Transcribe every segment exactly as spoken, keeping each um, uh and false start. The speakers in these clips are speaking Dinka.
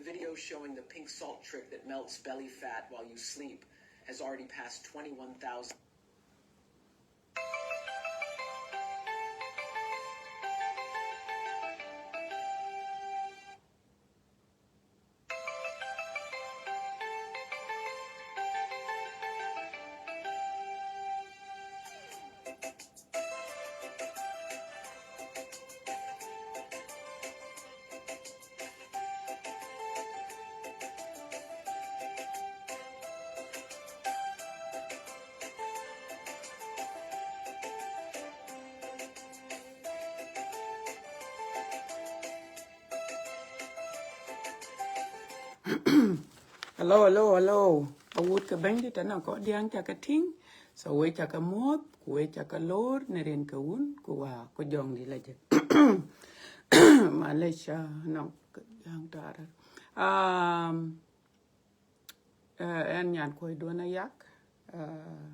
Video showing the pink salt trick that melts belly fat while you sleep has already passed twenty-one thousand. Hello, hello, hello. Awut ke Bɛ̈nydït, tënë kɔc diäŋ ca ke tïŋ. So we ca ke muɔ̈th, ku we ca ke loor në rin ke Wun ku Wä ku Jɔŋdït Lajik. Malec, ah, nɔŋ diäŋ tɔ̈ arëët. Um, eh, ɛn nyan kuɔi duɔ̈n Ayak. Eh,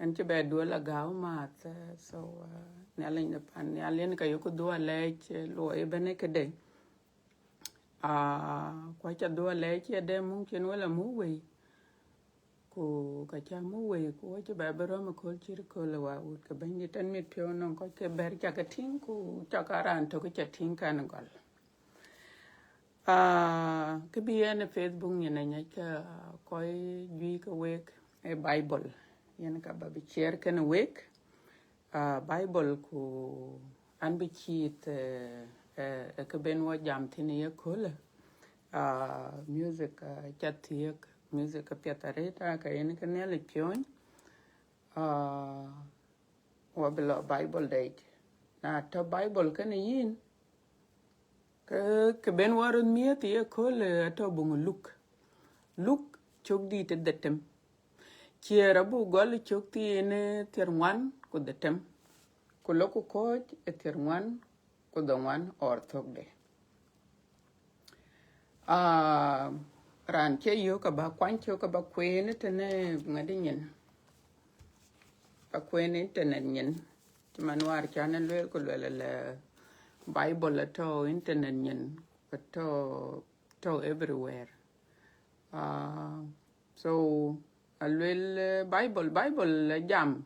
ɛn cï bɛ duɔ̈l agäu maath, eh, so, eh, Nhialic në pan nhial yen ka yok dhuɔ̈k alɛɛc, eh, luɔi ëbɛ̈n ë këde. Ah, ku aca dhuɔ̈k alɛɛc ë de mum cïn wala muk wei. Ku ka ca muk wei, ku acï bɛ bï rɔ̈m ëkööl cït ëkööl ë Wäwut ke Bɛ̈nydït, tën mit piɔ̈u nɔŋ kɔc ke bɛ̈r ca ke tïŋ, ku ca ka raan tök ca tïŋ kan gɔl. Ah, kë bï yen ë Facebook nyin ë nyiɛc ke kɔc juëc ke wek ë Bible. Yen ka ba bï share kenë wek. Ah, Bible ku an bï cït, eh, eh, eh, kë ben wɔ jam thïn ye köölë. Ah, music, ah, ca thiëëk, music apiɛth arëët, ah, ka yen ke Nhialic piɔ̈ny. Ah, wɔ bï lɔ Bible dɛɛc. Na tɔ̈ Bible kenë yïn, ke, ke ben wɔ röt miëëth ye köölë, eh, atɔ̈ buŋ Luk. Luk cök dït ë dhetem. Ciëër abuk gɔl cök thiin ë thiërŋuan ku dhetem, ku lok ku kɔ̈ɔ̈c ë thiërŋuan ku dhoŋuan ɣɔr thökde. Ah, raan cï yök aba kuany cök aba kueen ë tënë ŋadï nyin, ba kueen internet nyin. Cï man wäär can ë lueel ku lueel ëlë Bible atɔ̈ internet nyin, atɔ̈, tɔ̈ everywhere. Ah, so, aluel, eh, Bible, Bible ajam.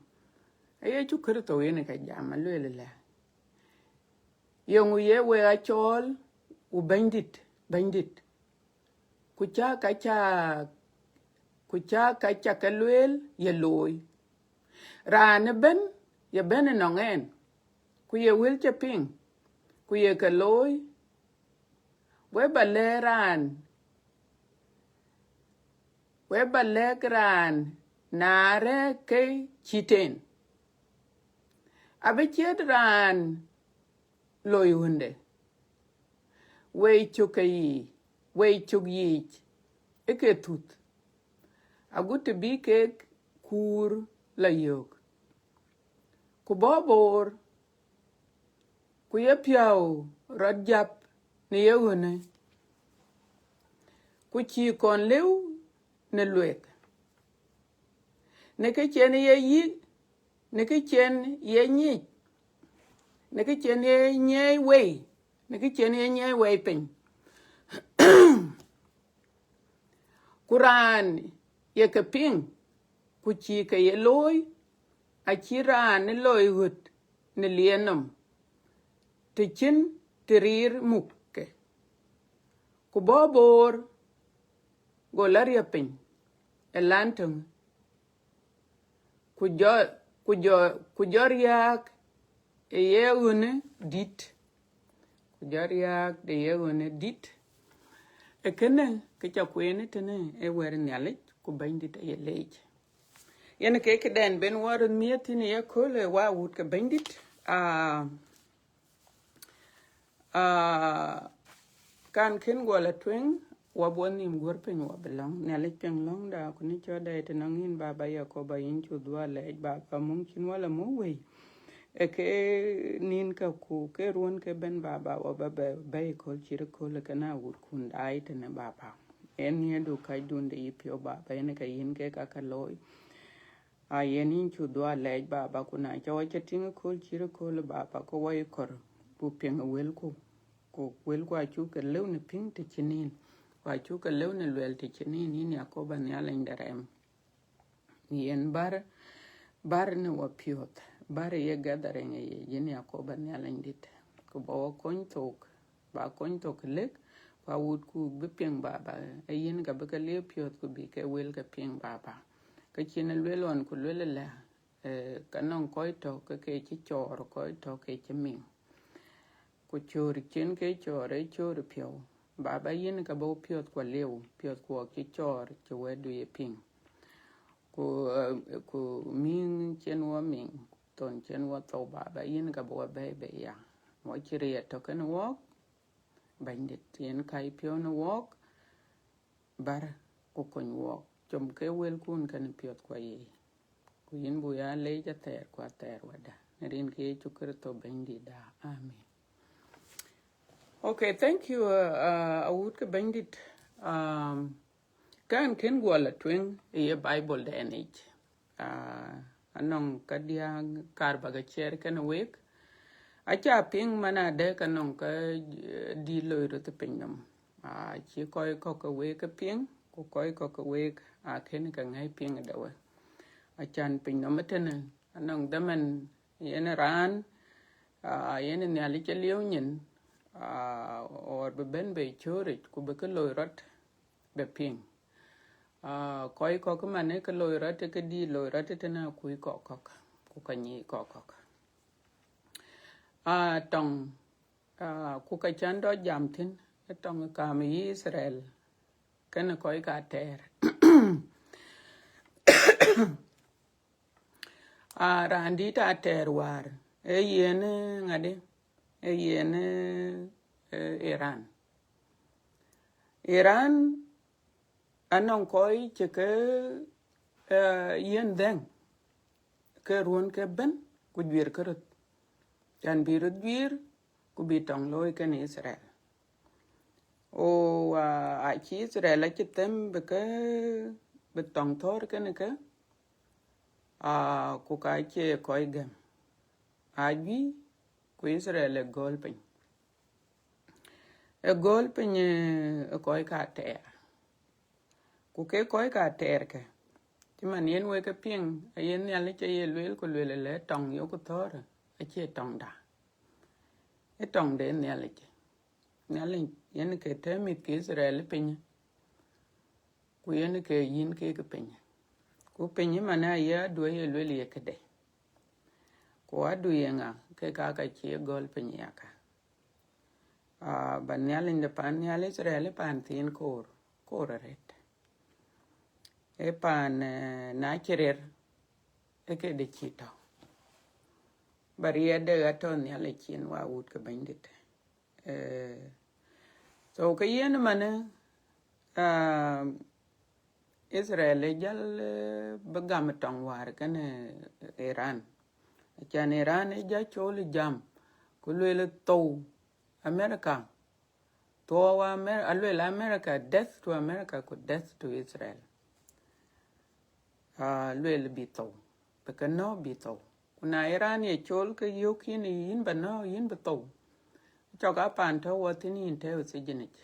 Ee Yecu Kërtho yen ka jam, aluel ëlë. Yeŋu ye wek acɔɔl, ku Bɛ̈nydït, Bɛ̈nydït. Ku ca ka ca, ku ca ka ca ke lueel ye looi. Raan ëbɛ̈n, ye bɛ̈n ënɔŋ ɛn, ku ye wël cï piŋ, ku ye ke looi, we ba lɛ̈k raan, we ba lɛ̈k raan na rɛ̈ɛ̈k ke cït en. Abï ciët raan loi ɣönde, wei cök ke yiic, wei cök yiic, ë ke thuth, agut të bï kek kuur la yök. Ku bɔ̈ boor, ku ye piɔ̈u rɔt jäp në ye ɣönë, ku cïï kɔn lëu në lueth, në kë cen ye yïk, në kë cen ye nyic, në kë cen ye nyiɛɛi wei, në kë cen ye nyiɛɛi wei piny. Ku raan ye ke piŋ, ku cïï ke ye looi, acït raan ë loi ɣöt në liɛɛr nɔm, të cïn të riir muk ke. Ku bɔ̈ boor, go la riäp piny ë lan töŋ, ku jɔ, ku jɔ, ku jɔ riääk ë ye ɣönë dït, ku jɔ riääk de ye ɣönë dït. Ee kënë kë ca kueen ë tënë ë wɛ̈t Nhialic, ku Bɛ̈nydït aye leec. Yen ke këdɛn ben wɔ röt miëëth thïn ë ye köölë, Wäwut ke Bɛ̈nydït. Aa, aa, kan kën guɔ la tueŋ, wɔ buɔ nhïïm guɔ̈r piny, wɔ bï lɔ̈ŋ. Nhialic piŋ lɔ̈ŋda, ku në cɔ̈ɔ̈tda ye tënɔŋ yïn, Baba Yakoba, yïn cuk dhuɔ̈k alɛɛc, Baba, mum cïn wala mum wei. Ee ke nïn ka ku ke ruɔ̈n ke bɛ̈n, Baba, wɔ ba bɛ bɛ̈i kööl cït kööl ë kënë awutkun daai tënë, Baba. Yen nhiëërdu kacdun de yïpiɔ̈u, Baba, yen ke yïn ke ka ke looi. Aa, yen yïn cuk dhuɔ̈k alɛɛc, Baba, ku na ca wɔ ca tïŋ ëkööl cït ëkööl, Baba, ke wɔ ye kɔɔr buk piŋ ë wëlku. Ku wëlku acuk ke lëu në piŋ të cïn yïn, ku acuk ke lëu në luɛl të cïn yïn, yïn Yakoba Nhialic de rɛm. Yen bär, bär në wɔ piɔ̈ɔ̈th, bär ye gathering ë ye, yïn Yakoba Nhialic dït. Ku ba wɔ kony thok, ba kony thok lëk, ku awutku bï piŋ Baba, ee yïn ka bï ke liep piɔ̈ɔ̈th, ku bï ke wël ke piŋ Baba. Ke cïn luel ɣɔn ku luel ëlë, eh, ka nɔŋ kɔc tɔ̈ ke ke cï cɔɔr, kɔc tɔ̈ ke cï miŋ. Ku cöör cïn ke cɔɔr, ee cöör piɔ̈u. Baba, yïn ka bä piɔ̈ɔ̈th kuɔ liu, piɔ̈ɔ̈th kuɔ cï cɔɔr, cï wɛ̈tdu ye piŋ. Ku, eh, ku miŋ cïn wɔ miŋ, thon cïn wɔ thou, Baba, yïn ka bä wɔ bɛ̈ɛ̈i bei ya. Wɔ cï riɛt tɔ̈ kenë wɔɔk, Bɛ̈nydït, yen ka yï piɔ̈u në wɔɔk, bär ku kony wɔɔk, com ke wëlkun kenë piɔ̈ɔ̈th kuɔ ye. Ku yïn bu ya leec athɛɛr ku athɛɛr wada, në rin ke Yecu Kërtho Bɛ̈nydïtda. Amen. Okay, thank you, uh, uh, awut ke Bɛ̈nydït. Um, kan kën guɔ la tueŋ ë ye Bible dɛn yic. Ah, anɔŋ ka diäk kaar bä ke ciɛɛr kenë wek. Aca piŋ man adë ka nɔŋ ka, eh, dït loi röt ë piny nɔm. Ah, cï kɔc kɔ̈k ke wek ke piŋ, ku kɔc kɔ̈k ke wek akën ke ŋäi piŋ de we. Acan piny nɔm ëtënë, anɔŋ dhaman yen raan, ah, yen Nhialic cï lieu nyin, ah, or bï bɛ̈n bei cööric, ku bï kë loi rɔt bï piŋ. Ah, kɔc kɔ̈k man ë kë loi rɔt, ë kë dït loi rɔt ëtënë, akuc kɔc kɔ̈k, ku ka nyic kɔc kɔ̈k. Ah, tɔŋ, ah, ku ka cän dɔc jam thïn, ë tɔŋ kam ë Yithriɛl, kenë kɔc ka tɛɛr. Ah, raan dït atɛɛr wäär, ee yen, eh, ŋadï, ee yen, eh, eh, Iran. Iran anɔŋ kɔc cï ke, eh, yen dhɛŋ, ke ruɔ̈n ke bɛ̈n, ku juiir ke röt. Can bï röt juiir, ku bï tɔŋ looi kenë Yithriɛl. O, ah, acï Yithriɛl acï them bï ke, bï tɔŋ thɔ̈ɔ̈r kenë ke, ah, ku ka cie kɔc gɛm. Ajuiir, ku Yithriɛl ë gɔ̈l piny. Ë gɔ̈l piny, eh, ë kɔc ka tɛɛr. Ku ke kɔc ka tɛɛr kë, cï man yen wek ke piŋ, aye Nhialic aye lueel, ku lueel ëlë tɔŋ yok thɔ̈ɔ̈r, acie tɔŋda. Ë tɔŋ de Nhialic. Nhialic yen ke tɛ̈ mïth ke Yithriɛl piny, ku yen ke yïn kek piny. Ku piny man aye adu aye lueel ye këde. Ku adu ye ŋa, ke ka ka cie gɔ̈l piny yaka. Ah, ba Nhialic de pan nhial Yithriɛl ë pan thiin koor, koor arëët. Ë pan, eh, na cï rɛr, ë këde cï tɔ̈. Ba riɛɛtde atɔ̈ Nhialic cin wa wut ke Bɛ̈nydït. Eh, so ke yen manë, ah, Yithriɛl ë jäl, eh, bï gam tɔŋ wäär kenë, eh, Iran. Acan Iran ë jäl cɔl jam, ku lueel thou America. Thou Amer-, alueel America, death to America, ku death to Israel. Ah, lueel bï thou, bï ke nɔ̈k bï thou. Ku na Iran ye cɔl ke yök yïn, yïn ba nɔ̈k, yïn bï thou. Cɔk a pan tɔ̈ wɔ thïn yïn tɛ̈ɛ̈u thijinic.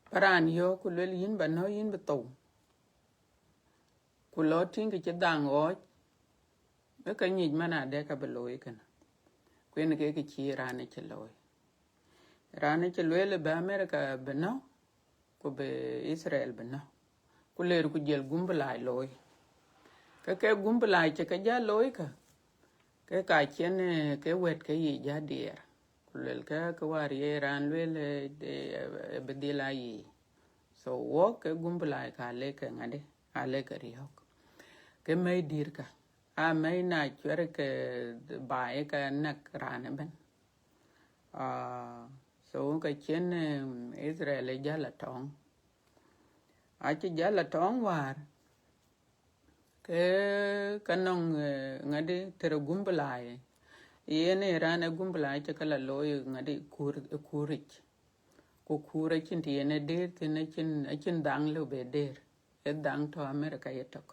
Ba raan yɔ̈ɔ̈k ku lueel yïn ba nɔ̈k yïn bï thou. Ku lɔ tïŋ kë cï dhaŋ ɣɔɔc, ë ka nyic man adɛ̈ ka bï looi kënë. Ku yen ke kë cï raan ë cï looi. Raan ë cï lueel bï America bï nɔ̈k, ku bï Israel bï nɔ̈k. Ku ler ku jël gumbulai looi. Ke ke gumbulai cï ke ja looi kä, ke ka cïn, eh, ke wɛ̈t ke yic ja diɛɛr. Ku luel ke, ke wäär ye raan lueel, eh, de, eh, bï dhil a yic. So wɔk ke gumbulai ka lek ke ŋadï, a lek ke riɔ̈k. Ke mɛ̈i dïr ka, a mɛ̈i na cuɛr ke baai ka näk raan ëbɛ̈n. Ah, so ka cïn, eh, Israel ë jäl atɔ̈ɔ̈ŋ. Acï jäl atɔ̈ɔ̈ŋ wäär, ke ka nɔŋ, eh, ŋadï tërë gumbulai. Yen ë raan ë gumbulai cï ke la looi ŋadï kuur, ë kuuric. Ku kuur acïn të yen ë deer thïn, acïn, acïn dhaŋ lëu bï deer. Ë dhaŋ tɔ̈ America yetök.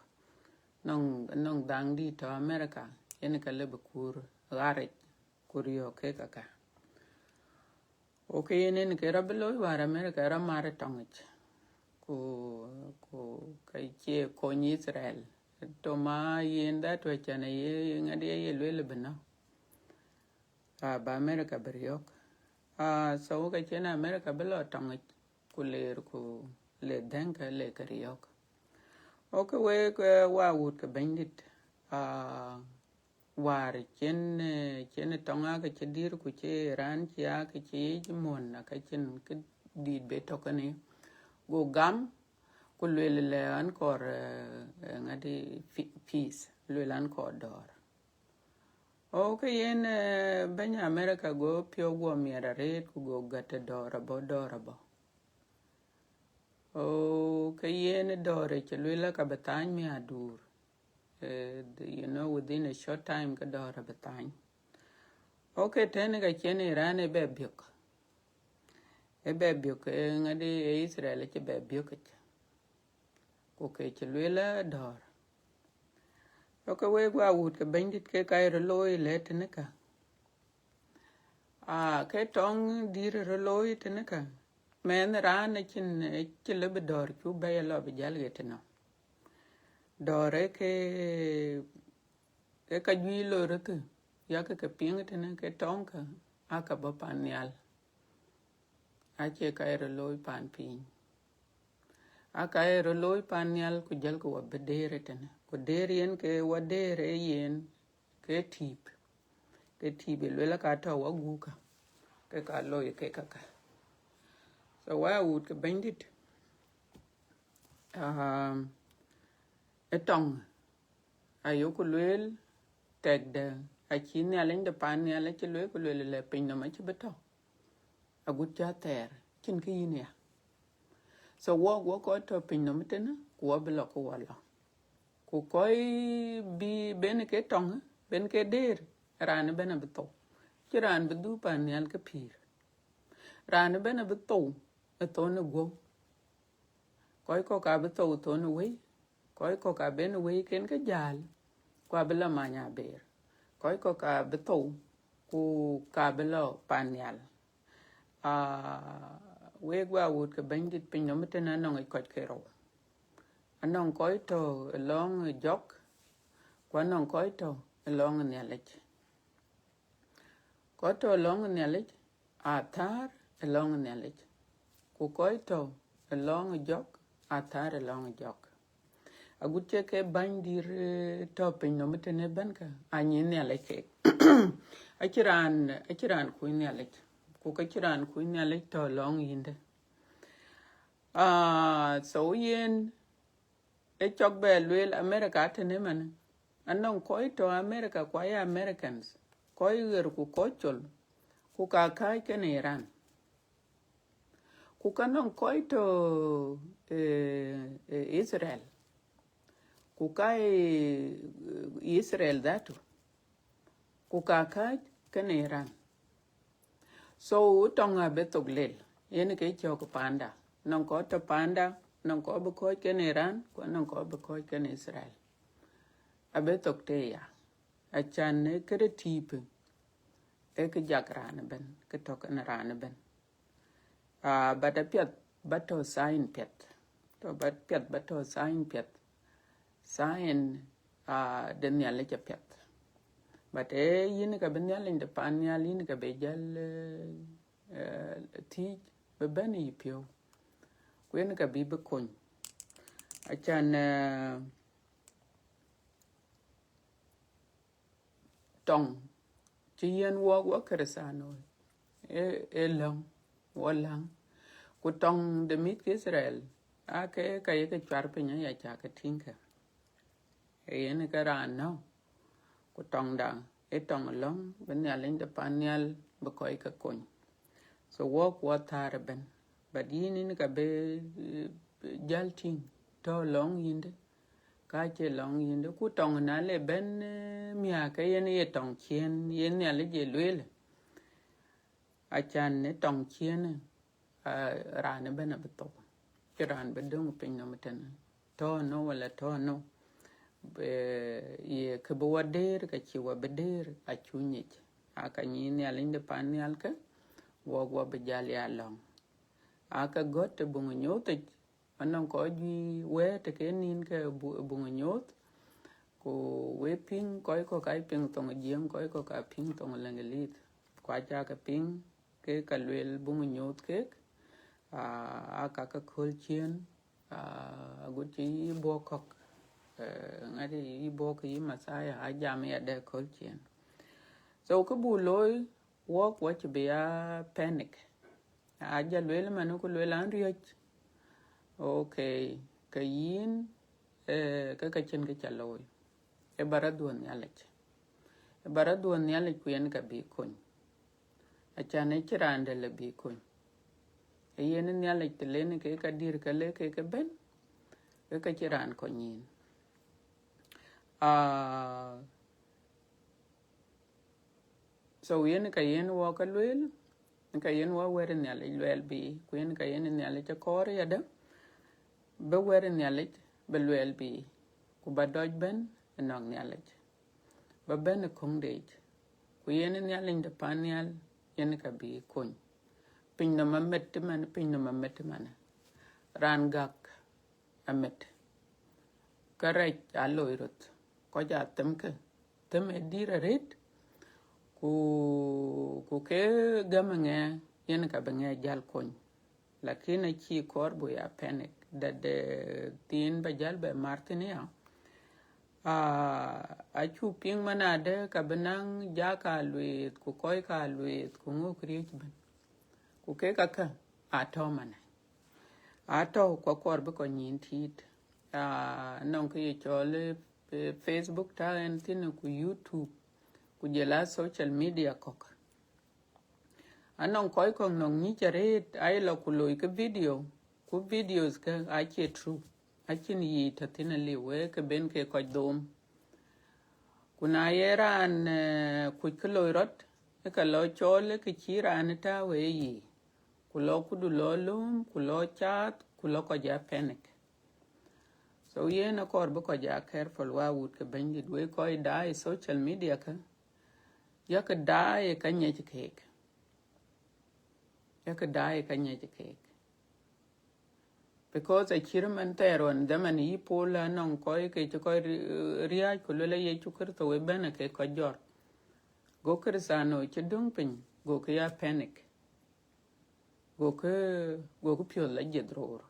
Nɔŋ, nɔŋ dhaŋ dït tɔ̈ America, yen ka lëu bï kuur ɣaric, ku riɔ̈ɔ̈k kek aka. Okay, yen en ke rɔt bï looi wäär America rɔt mar ë tɔŋ yic. Ku, ku ka cie kony Israel. Toma yen that wä can ye ŋadi ye lueel bï nɔ. Ah, ba America bï riɔ̈k. Ah, so ka cïn America bï lɔ tɔŋ yic, ku leer ku le dhɛŋkë le ke riɔ̈k. Okay, wek, eh, wa wut ke Bɛ̈nydït. Ah, wäär cïn, eh, cïn tɔŋ ake cï dïr ku cï raan cï ake cï yic muɔ̈n aka cïn kë dït be tɔ̈ kënë. Go gam, ku lueel lɛ an kɔɔr, eh, eh, ŋadi fi-, peace, lueel an kɔɔr dɔ̈ɔ̈r. Okay, yen, eh, bɛ̈ny America go piɔ̈u guɔ miɛt arëët ku go gät dɔ̈ɔ̈r abɔ̈, dɔ̈ɔ̈r abɔ̈. Okay, yen dɔ̈ɔ̈r ë cï lueel ka bï thany miäk duur. Eh, the, you know, within a short time ke dɔ̈ɔ̈r abï thany. Okay, tënë ka cïn Iran ë bɛ biök. Ë bɛ biök, eh, ŋadi ë Israel acï bɛ biök yic. Ku ke cï lueel dɔ̈ɔ̈r. Okay, wek wa wut ke Bɛ̈nydït ke ka ye rɔt looi lɛ tënë ka. Ah, ke tɔŋ dïr rɔt looi tënë ka. Mɛnh raan acïn, acï lëu bï dɔ̈ɔ̈r cuk bɛ̈i alɔ bï jäl ɣet tënɔ. Dɔ̈ɔ̈r ë ke, ë ka juëc loi röt thïn, yak ke piŋ tënë ke tɔŋ ka, aka bɔ̈ pan nhial. Acie ka ye rɔt looi pan piny. Aka ye rɔt looi pan nhial ku jälkï wɔ bï deer ëtënë. Ku deer yen ke wɔ deer ë yen ke tïp. Ke tïp ë lueel ka tɔ̈ wɔ guukä. Ke ka looi ke kaka. So wa wut ke Bɛ̈nydït. Um, ë tɔŋ, ayoku lueel tɛkdɛ, acï Nhialic de pan nhial acï lueel ku lueel lɛ piny nɔm acï bï tɔ̈. Agut cä thɛɛr, cïn kë yïn ya. So wɔk, wɔ kɔc tɔ̈ piny nɔm tënë, ku wɔ bï lɔ ku wɔ lɔ. Ku kɔc bï ben ke tɔŋ, ben ke deer, raan ëbɛ̈n abï thou. Cï raan bï dhuk pan nhial ke pïïr. Raan ëbɛ̈n abï thou, ë thon ë guɔ̈u. Kɔc kɔ̈k abï thou thon ë wëi, kɔc kɔ̈k aben wëiken ke jäl, ku abï lɔ many aber. Kɔc kɔ̈k abï thou, ku ka bï lɔ pan nhial. Ah, wek wa wut ke Bɛ̈nydït, piny nɔm tënë anɔŋ yic kɔc ke rou. Anɔŋ kɔc tɔ̈ ë lɔŋ ë jɔk, ku anɔŋ kɔc tɔ̈ ë lɔŋ ë Nhialic. Kɔc tɔ̈ ë lɔŋ ë Nhialic, athäär ë lɔŋ ë Nhialic. Ku kɔc tɔ̈ ë lɔŋ ë jɔk, athäär ë lɔŋ ë jɔk. Agut cï ke bäny dït, eh, tɔ̈ piny nɔm tënë bɛ̈n ka, anyin Nhialic keek. Acïn raan, acïn raan kuc Nhialic. Ku ka cïn raan kuc Nhialic tɔ̈ lɔŋ yïndë. Ah, so yen, ë cɔk bɛ lueel America tënë man. Anɔŋ kɔc tɔ̈ America, ku aye Americans. Kɔc ɣer ku kɔc col. Ku ka kääc kenë Iran. Ku ka nɔŋ kɔc tɔ̈, eh, eh, Israel. Ku ka, eh, Israel dhatu. Ku ka kääc kenë Iran. So, tɔŋ abï thok lel. Yen ke cɔk panda. Nɔŋ kɔc tɔ̈ panda, nɔŋ kɔc bï kɔ̈ɔ̈c kenë Iran, ku nɔŋ kɔc bï kɔ̈ɔ̈c kenë Israel. Abï thok tëë ya. Acän ë këde tïïpë, ë kë jak raan ëbɛ̈n, kë tɔ̈ kenë raan ëbɛ̈n. Ah, but apiɛth ba tɔ̈ sign piɛth. Tɔ̈ ba piɛth, ba tɔ̈ sign piɛth. Sign, ah, de Nhialic apiɛth. But, eh, yïn ka bï Nhialic de pan nhial, yïn ka bï jäl, eh, eh, thiëc, bï bɛ̈n yï piɔ̈u. Ku yen ka bï bï kony. Acän, eh, tɔŋ cï yiɛ̈n wɔk, wɔ Kërëthänooi, ë, ë läŋ, wɔ läŋ. Ku tɔŋ de mïth ke Israel, ake ka ye ke cuar piny aya cä ke tïŋ kë. Ee yen ke raan nɔ̈k, ku tɔŋda, ë tɔŋ lɔ̈ŋ, bï Nhialic de pan nhial, bï kɔc ke kony. So wɔk wɔ thäär ëbɛ̈n. But yïn, yïn ka bï, eh, jäl tïŋ, tɔ̈ lɔ̈ŋ yïndë, ka cie lɔ̈ŋ yïndë. Ku tɔŋ na le bɛ̈n, eh, miäk ke yen ye tɔŋ ciëën, yen Nhialic ye lueel. Acän ë tɔŋ ciëën, ah, raan ëbɛ̈n abï thou. Cïn raan bï döŋ piny nɔm tënë. Tɔ̈ nɔ wala tɔ̈ nɔ. Bë, ye kë bï wɔ deer, ka cï wɔ bï deer, acu nyic. Aa ka nyin Nhialic de pan nhial kë, wɔk wɔ bï jäl ya lɔ̈ŋ. Aa ke gɔ̈t ë buŋ nyuuth yic, anɔŋ kɔc juëc wɛ̈ɛ̈t ke nïn ke bu- buŋ nyuuth, ku we piŋ kɔc kɔ̈k aa piŋ thoŋ Jiëŋ, kɔc kɔ̈k aa piŋ thoŋ Leŋgelith, ku aca ke piŋ ke ka lueel buŋ nyuuth kek, aa, aa ka ke köl ciëën, aa, agut cï yï buɔk kɔ̈k, ee, ŋadï yï buɔk yï Messiah, aa jam ya de köl ciëën. So kë bu looi, wɔk wɔ cï bï ya panic. Aa jɔ lueel man ku lueel an riɔ̈c. Okay, ke yïn, ee, ke ka cïn kë ca looi. Ee ba rɔt dhuɔ̈n Nhialic. Ee ba rɔt dhuɔ̈n Nhialic ku yen ka bï kony. Acan ë cï raan dɛ̈ le bï kony. Ee yen Nhialic të len ke ka dïr ke le ke ke bɛ̈n, ke ka cï raan kony yïn. Aa, so yen ka yen wɔ ka lueel, ka yen wɔ wɛ̈t Nhialic lueel bï, ku yen ka yen Nhialic akɔɔr yadë, bï wɛ̈t Nhialic bï lueel bï, ku ba dɔc bɛ̈n ënɔŋ Nhialic, ba bɛ̈n ë köŋ deec, ku yen Nhialic de pan nhial yen ka bï kony. Piny nɔm amet man, piny nɔm amet man. Raan gak amet. Kärɛc aa loi röt. Kɔc aa themkë. Them ë dïr arëët. Ku, ku ke gäm ë ŋɛk, yen ka bï ŋɛk jäl kony. Lakin acï kɔɔr bu ya panic. That the thing ba jäl bɛ mar thïn ya. Aa, acu piŋ man adë ka bï naŋ jak aa lueeth, ku kɔc ka lueeth, ku ŋö këriëëc bɛ̈n. Ku kek akä, aa tɔ̈ manë. Aa tɔ̈ ku akɔɔr bï kɔc nyïn tiit. Aa, nɔŋ kë ye cɔl, ee, Facebook tɔ̈ ɣɛn thïn ku YouTube, ku jɔl a social media kɔ̈k. Anɔŋ kɔc kɔ̈k nɔŋ nyïc arëët, aa ye lɔ ku loi ke video, ku videos ke acie true. Acïn yic tɔ̈ thïn aliu, ee ke ben ke kɔc dhom. Ku na ye raan, ee, kuc kë loi rɔt, ee ka lɔ cɔɔl, ee kë cï raan tääu ë yic. Ku lɔ kudu lɔ lööm, ku lɔ caath, ku lɔ kɔc ya panic. So yen akɔɔr bï kɔc ya careful, wa wut ke Bɛ̈nydït, wek kɔc daai social media kä, yakë daai ë ka nyiɛc keek. Yakë daai ë ka nyiɛc keek. Because acït man thɛɛr ɣɔn dhaman yï Paul, anɔŋ kɔc ke cï kɔc ri- riääc ku luel a Yecu Kërtho ë bɛ̈n ke kɔc jɔt. Go Krïthano cï döŋ piny, gokï ya panic. Gokï, gokï piɔ̈th la jiëth roor.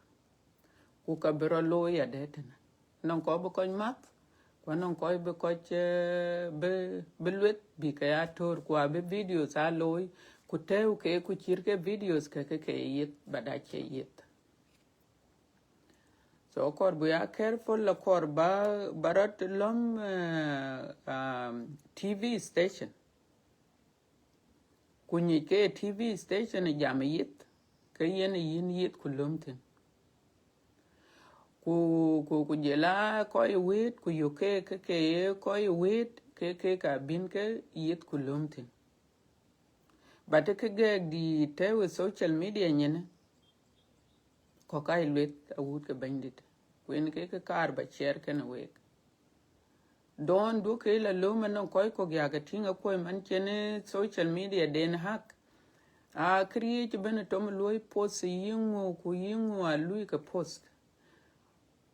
Ku ka bï rɔt looi adë tënë. Anɔŋ kɔc bï kɔc math, ku anɔŋ kɔc bï kɔc, ee, bï, bï lueth bï ke ya töör, ku abï videos aa looi, ku tɛ̈ɛ̈u ke ku cït ke videos ke ke ke yith, but acie yith. So akɔɔr bï ya careful, akɔɔr ba, ba rɔt lɔ̈m, ee, um, T V station. Ku nyic ke T V station ë jam ë yith, ke yen ë yïn yith ku löm thïn. Ku, ku, ku jɔl a kɔc ë wëët, ku yök ke, ke, ke ye kɔc ë wëët, ke, ke ka bïn ke yith ku löm thïn. But kë gɛɛk dïït tɛ̈ɛ̈u ë social media nyinë, kɔ̈k aa lueth awut ke Bɛ̈nydït. Ku yen ke kë kaar ba share kenë week. Don't duɔ̈kkë la lööm anɔŋ kɔc kɔ̈k yakë tïŋ akuɔ̈c man cïn social media den hack. Aa këriëëc bɛ̈n ë tom luɔi post yïŋö ku yïŋö aa luui ke post.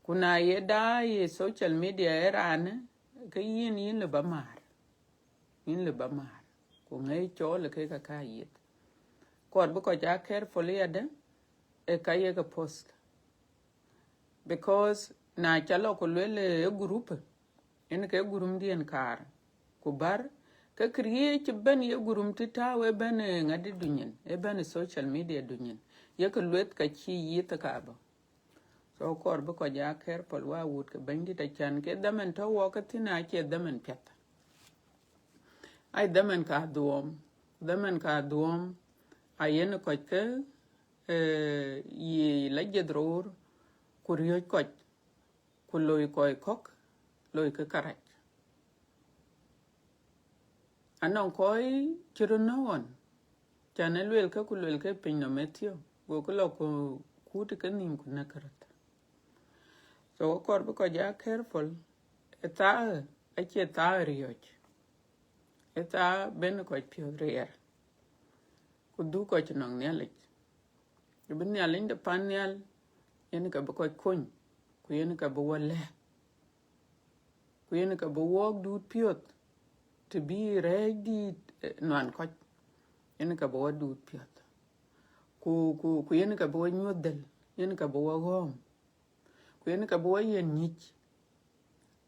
Ku na ye daai ë social media ë raanë, ke yïn, yïn lë ba määr. Yïn lë ba määr. Ku ŋɛi cɔɔl ë kek aka yith. Kɔɔr bï kɔc aa careful yadë, ë ka yekë post. Because na ca lɔ ku luel ë group, yen ke gurumdiɛn kaar, ku bär, ke këriëëc bɛ̈n ye gurum të tääu ëbɛ̈n ë ŋadï dunyin, ëbɛ̈n ë social media dunyin, yekë lueth ka cï yith ka bɔ̈. So kɔɔr bï kɔc aa careful wa wut ke Bɛ̈nydït, acan ke dhaman tɔ̈ wɔ ke thïn acie dhaman piɛth. Ai dhaman ka dhuɔɔm, dhaman ka dhuɔɔm, a yen kɔc ke, ee, ye la jiëth roor, ku riɔ̈c kɔc, ku loi kɔc kɔ̈k, loi ke karac. Anɔŋ kɔc cï röt nɔ̈k ɣɔn, can ë luel ke ku luel ke piny nɔm ë thiɔ̈k, gokï lɔ ku kuut ke nïïm ku näk ke röt. So akɔɔr bï kɔc aa careful, ë thaa, acie thaa riɔ̈c, ë thaa ben kɔc piɔ̈th riɛɛr. ku dhuk kɔc nɔŋ Nhialic. Abï Nhialic de pan nhial, yen ka bï kɔc kony, ku yen ka bï wɔ lɛ̈k, ku yen ka bï wɔɔk duut piɔ̈th, të bï rɛɛc dïït, eh, nuan kɔc, yen ka bï wɔ duut piɔ̈th. Ku, ku, ku yen ka bï wɔ nyuɔ̈th dhël, yen ka bï wɔ ɣɔ̈ɔ̈m, ku yen ka bï wɔ yiën nyic.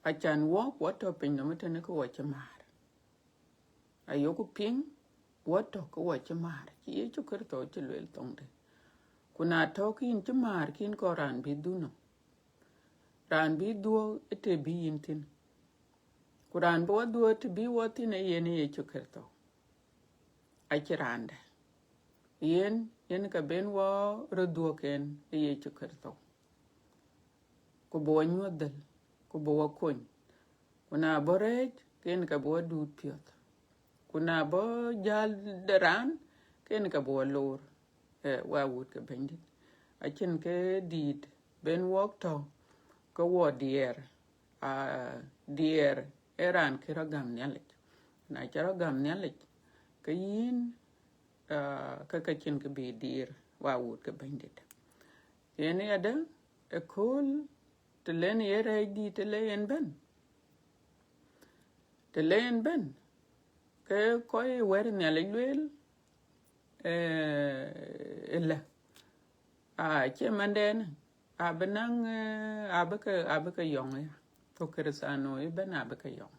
Acan wɔk wɔ tɔ̈ piny nɔm ëtënë ke wɔ cï määr. Ayoku piŋ, wɔ tɔ̈ ke wɔ cï määr, cï Yecu Kërtho cï lueel thoŋde. Ku na tɔ̈ ke yïn cï määr, ke yïn kɔɔr raan bï dhuk nɔm. Raan bï dhuɔ̈k ë të bï yïn thïn. Ku raan bï wɔ dhuɔ̈k të bï wɔ thïn, ee yen Yecu Kërtho. Acïn raan dɛ̈. Yen, yen ka ben wɔ röt dhuɔ̈k en ë Yecu Kërtho. Ku bï wɔ nyuɔ̈th dhël, ku bï wɔ kony. Ku na bɔ̈ rɛɛc, ke yen ka bï wɔ duut piɔ̈th. Ku na bɔ̈ jäl de raan, ke yen ka bï wɔ loor, eh, wä wut ke Bɛ̈nydït. Acïn kë dïït ben wɔk tɔ̈ ke wɔ diɛɛr, aa, diɛɛr ee raan kë rɔt gäm Nhialic. Na ca rɔt gäm Nhialic, ke yïn, aa, ke ka cïn kë bï diɛɛr, wä wut ke Bɛ̈nydït. Yen yadë, ëkööl, të le yen ye rɛɛc dïït, të le yen bɛ̈n. Të le yen bɛ̈n, ke kɔc wɛ̈t Nhialic lueel, eh, ëlë. Aa, cie mandɛn, abï naŋ, eh, abï ke, abï ke yɔŋ ya. Thok Kërëthäno ëbɛ̈n abï ke yɔŋ.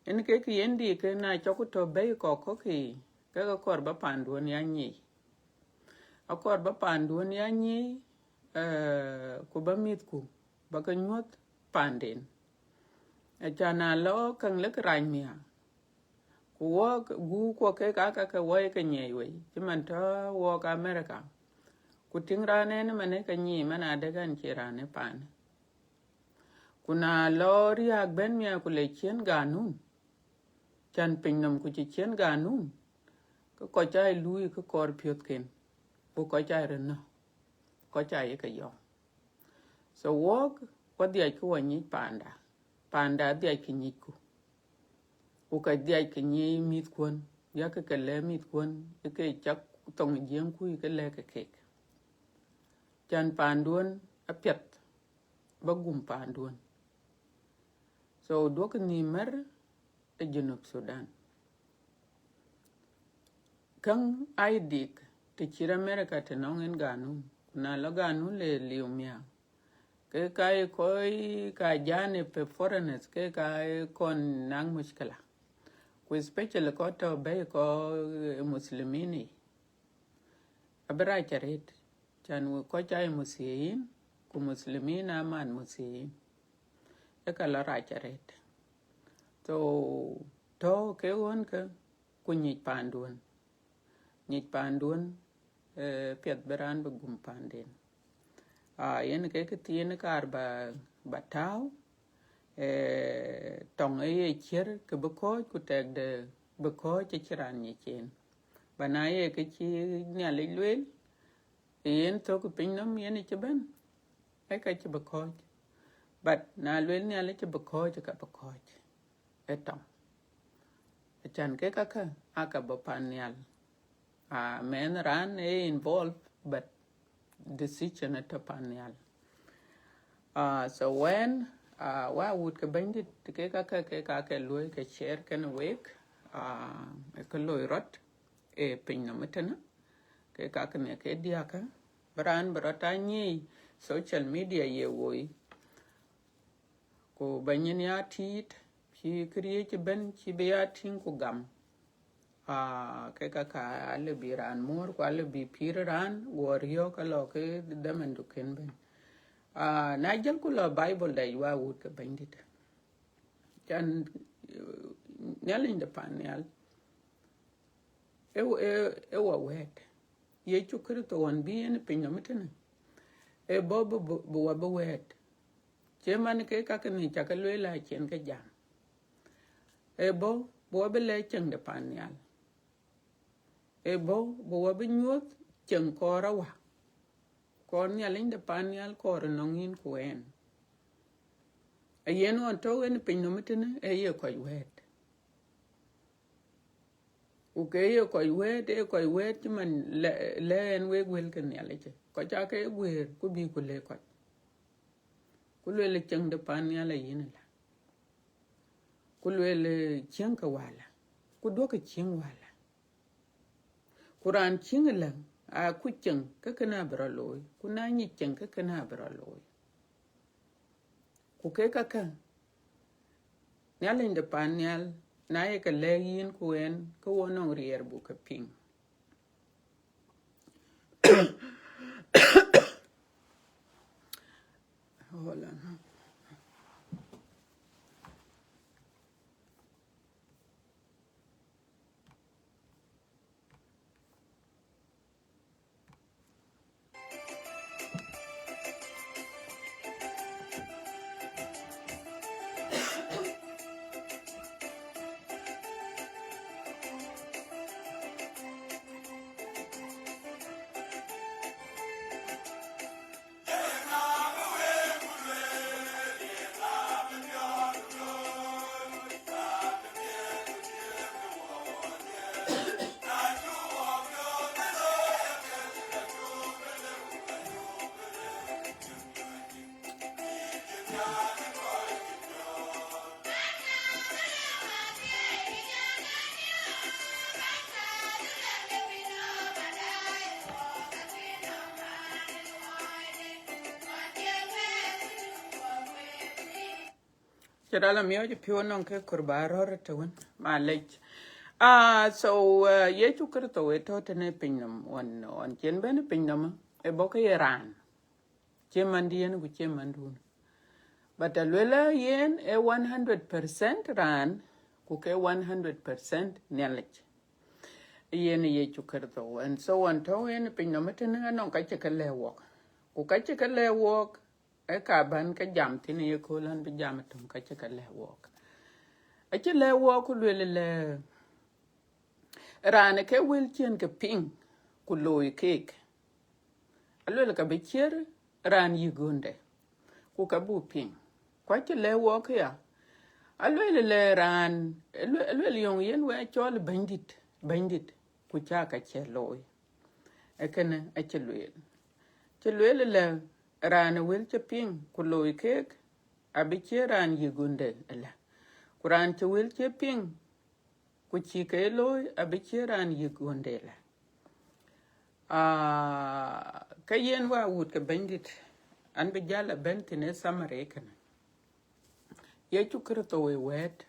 Yen ke kë yen dï ke na cɔk ku tɔ̈ bɛ̈i kɔ̈k kɔ̈k kï, ke ke kɔɔr ba panduön ya nyic. Akɔɔr ba panduön ya nyic, eh, ku ba mïthku, ba ke nyuɔ̈th panden. Acan na lɔ käŋ lek rac miäk. Ku wɔk guuk kuɔ kek aa ka ke wɔ ye ke nyiɛc wei, cï man tɔ̈ wɔk America. Ku tïŋ raan en man ë ke nyic man adek ɣɛn cie raan ë paanë. Ku na lɔ riääk bɛ̈n miäk ku le ciën ganun, can piny nɔm ku cï ciën ganun, ke kɔc aa luui ke kɔɔr piɔ̈thken, ku kɔc aa röt nɔ̈k, kɔc aa ye ke yɔ̈ɔ̈k. So wɔk, wɔ dhiac ke wɔ nyic panda, panda dhiac ke nyicku. Ku ka dhiac ke nyic mïthkuɔn, yakë ke lɛ̈k mïthkuɔn, ë ke cak thoŋ Jiëŋku ë ke lɛ̈k ke kek. Can panduön apiɛth, ba gum panduön. So duɔ̈kkë nhïïm mär ë Junub Sudan. Käŋ aa dik, të cït America të nɔŋ en ganun, ku na lɔ ganun le liu miäk. Ke ka ye kɔc ka jani pe foreigners, ke ka ye kɔn naŋ mushkila. Ku especially kɔc tɔ̈ bɛ̈i kɔc, eh, Muslimin yic. Abï rac arëët, can kɔc aa ye Masihiyin, ku Muslimin aa man Masihiyin. Ë ka lɔ rac arëët. So, tɔ̈ ke ɣönkë, ku nyic panduön. Nyic panduön, eh, piɛth bï raan bï gum panden. Ah, yen ke kë thiin kaar ba, ba tääu, eh, tɔŋ ë ye ciër ke bï kɔ̈ɔ̈c, ku tɛkde bï kɔ̈ɔ̈c acïn raan nyic en. Ba na ye kë cï Nhialic lueel, yen thök piny nɔm yen cï bɛ̈n, ee ka cï bï kɔ̈ɔ̈c. But na lueel Nhialic cï bï kɔ̈ɔ̈c, ka bï kɔ̈ɔ̈c. Ë tɔŋ. Acan ke kakë, aa ka bɔ̈ pan nhial. Ah, mɛnh raan ee involve, but decision ë tɔ̈ pan nhial. Ah, so when, ah, wä wut ke Bɛ̈nydït, ke kakë, ke kakë luɔi ke share kenë wek, ah, ë kë loi rɔt ë piny nɔm ëtënë, ke kakë ne ke diäkä, bï raan bï rɔt aa nyic social media ye woi. Ku ba nyin ya tiit, cï këriëëc ëbɛ̈n, cï bï ya tïŋ ku gam. Ah, ke ka ka alëu bï raan muɔ̈r, ku alëu bï pïïr raan, guɔ riɔ̈ɔ̈k alɔ ke dhamandu kën bɛ̈n. Ah, na jëlku lɔ Bible dɛc wä wut ke Bɛ̈nydït. Can, eh, Nhialic de pan nhial. Ë, ë, ë wɔ wɛ̈ɛ̈t. Yecu Kërtho ɣɔn bï yen piny nɔm ëtënë, ë bɔ̈ bï, bï, bï wɔ bï wɛ̈ɛ̈t. Cï man ke kakë ni cakë lueel acïn ke jam. Ë bɔ̈ bï wɔ bï lɛ̈k cieŋ de pan nhial. Ë bɔ̈ bï wɔ bï nyuɔ̈th cieŋ kɔɔr awä. Kɔɔr Nhialic de pan nhial kɔɔr ënɔŋ yïn ku ɛn. Ayen ɣɔn tɔ̈u en piny nɔm ëtënë, ë ye kɔc wɛ̈ɛ̈t. Ku ke ye kɔc wɛ̈ɛ̈t, ee kɔc wɛ̈ɛ̈t cï man lɛ-, lɛ̈k ɛn wek wël ke Nhialic. Kɔc aake guëër, ku bï ku lëk kɔc. Ku lueel, cieŋ de pan nhial ayïn ëlä. Ku lueel, cieŋ ke wäla. Ku duɔ̈kkë cieŋ wäla. Ku raan cieŋ ëlä, akuc cieŋ ke kënë abï rɔt looi. Ku na nyic cieŋ ke kënë abï rɔt looi. Ku kek käkë, Nhialic de pan nhial, na ye ke lɛ̈k yïn ku ɛn, ke wo nɔŋ riɛl buk ke piŋ. Hold on. Cï rɔt la miɔɔc piɔ̈u nɔŋ ke kɔɔr ba rɔ̈ɔ̈r të wën, malec. Ah, so, uh, Yecu Kërtho ë tɔ̈ tënë piny nɔm, ɣɔn, ɣɔn cï en bɛ̈n piny nɔm, ë bɔ̈ ke ye raan. Cie mandiɛ̈n ku cie mandun. But aluel yen ë one hundred percent raan, ku ke one hundred percent Nhialic. Yen Yecu Kërtho. And so ɣɔn tɔ̈ yen piny nɔm tënë, anɔŋ ka cï ke lɛ̈k wɔk. Ku ka cï ke lɛ̈k wɔk, ë ka bän ke jam thïn ye kööl, an bï jam töŋ ka cï ke lɛ̈k wɔk. Acï lɛ̈k wɔk ku lueel lɛ, raan ke wël cï en ke piŋ, ku looi keek, aluel ka bï ciët raan yïk ɣönde, ku ka buk piŋ. Ku acï lɛ̈k wɔk ya, aluel lɛ raan, aluel, aluel yɔŋ yen wek cɔl Bɛ̈nydït, Bɛ̈nydït, ku ca ka cï looi. Ee kënë acï lueel. Cï lueel lɛ, raan ë wël cï piŋ ku looi keek, abï ciët raan yïk ɣönde ëlä. Ku raan cï wël cï piŋ, ku cï ke looi, abï ciët raan yïk ɣönde ëlä. Ah, ke yen wa wut ke Bɛ̈nydït, an bï jäl a bɛ̈n thïn ë summary kënë. Yecu Kërtho ë wɛ̈ɛ̈t,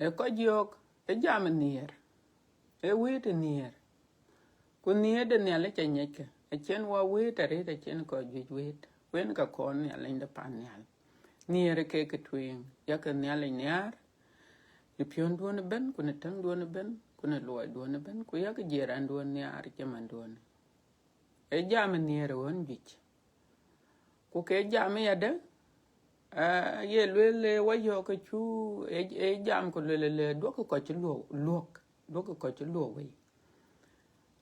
ë kɔc yɔ̈ɔ̈k, ë jam ë nhiëër, ë wëët ë nhiëër. Ku nhiëër de Nhialic aŋiɛckë, acïn wɔ wëët arëët, acïn kɔc juëc wëët, ku en ka kɔn Nhialic de pan nhial. Nhiëër ke ke tueŋ, yakë Nhialic nhiaar, në piɔ̈nduɔ̈n ëbɛ̈n, ku në täŋduɔ̈n ëbɛ̈n, ku në luɔiduɔ̈n ëbɛ̈n, ku yakë jiëranduɔ̈n nhiaar cï manduɔ̈n. Ee jam ë nhiëër ë ɣön juëc. Ku ke jam ë yadë, ah, ye lueel ë wɔ yɔ̈ɔ̈k ke cu, ee, ee jam ku lueel lë duɔ̈kkë kɔc cï luɔk, luɔk, duɔ̈kkë kɔc cï luɔk wei.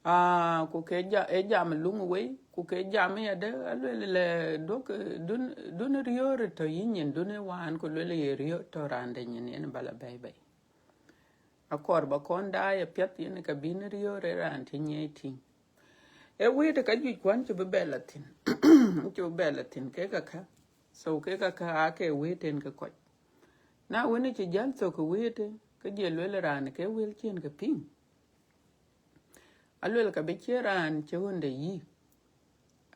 Ah, ku ke ja-, ee jam ë luŋ wei, ku ke jam ë yadë, alueel lë duɔ̈kkë dun, dun riöör tɔ̈ yï nyin, dun ë wään, ku lueel ye riöör tɔ̈ raan de nyin, yen ba la bɛ̈i bɛ̈i. Akɔɔr ba kɔn daai apiɛth, yen ka bïn riöör ë raan cï nyiɛc tïŋ. Ee wëët ë ka juëc kuan cï bï bɛ la thïn, cï bï bɛ la thïn kek akä. So kek akä aake wëët en ke kɔc. Na wën cï jäl thök ë wëët, ke jël lueel raan ke wël cï en ke piŋ. Aluel ka bï ciët raan cï ɣönde yï.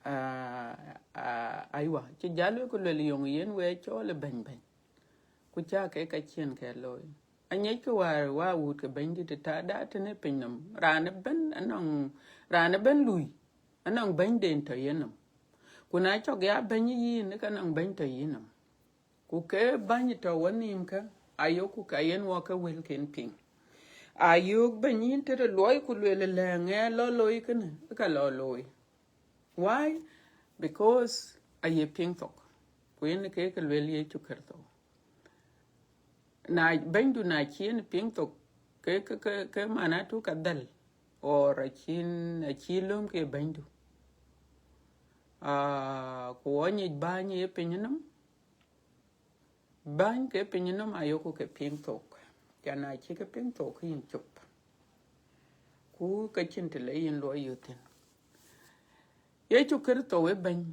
Ah, ah, aywa, cï jäl wek ku luel yöŋ yen wek cɔɔl ë bɛ̈ny bɛ̈ny. Ku ca ke ka cïn ke looi. Aŋiɛckë wäär wa wut ke Bɛ̈nydït ë tääda tënë piny nɔm. Raan ëbɛ̈n anɔŋ, raan ëbɛ̈n lui, anɔŋ bɛ̈nyden tɔ̈ yenɔm. Ku na cɔk ya bɛ̈ny yïn, ka nɔŋ bɛ̈ny tɔ̈ yenɔm. Ku ke bäny tɔ̈ wenhïïm kä, ayoku ka yen wɔ ke wëlken piŋ. Ayök bɛ̈ny yïn tëde luɔi ku lueel lɛ ŋɛɛ lɔ looi kënë, ka lɔ looi. Why? Because aye piŋ thok. Ku yen ke ke lueel Yecu Kërtho. Na bɛ̈nydu na cï yen piŋ thok, ke, ke, ke, ke manatu ka dhal, or acïn, acï lööm ke bɛ̈nydu. Ah, ku wɔ nyic bäny ye piny nɔm, bäny ke piny nɔm ayoku ke piŋ thok. Can acï ke piŋ thou ke yïn cop, ku ke cïn të le yïn luɔi yök thïn. Yecu Kërtho ë Bɛ̈ny,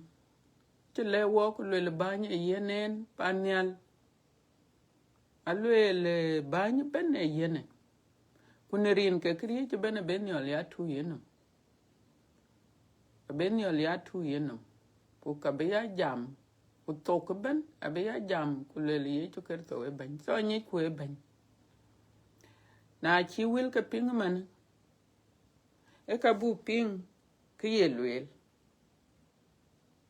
cï lɛ̈k wɔ ku lueel bäny ë yen en pan nhial. Alueel, eh, bäny ëbɛ̈n ë yen ë. Ku në rin ke këriëëc ëbɛ̈n abï Nhialic ya tuc yenɔm. Abï Nhialic ya tuc yenɔm. Ku ka bï ya jam, ku thok ëbɛ̈n abï ya jam, ku lueel Yecu Kërtho ë Bɛ̈ny. So nyic ku ë Bɛ̈ny. Na cï wël ke piŋ ëmën, ë ka buk piŋ kë ye lueel.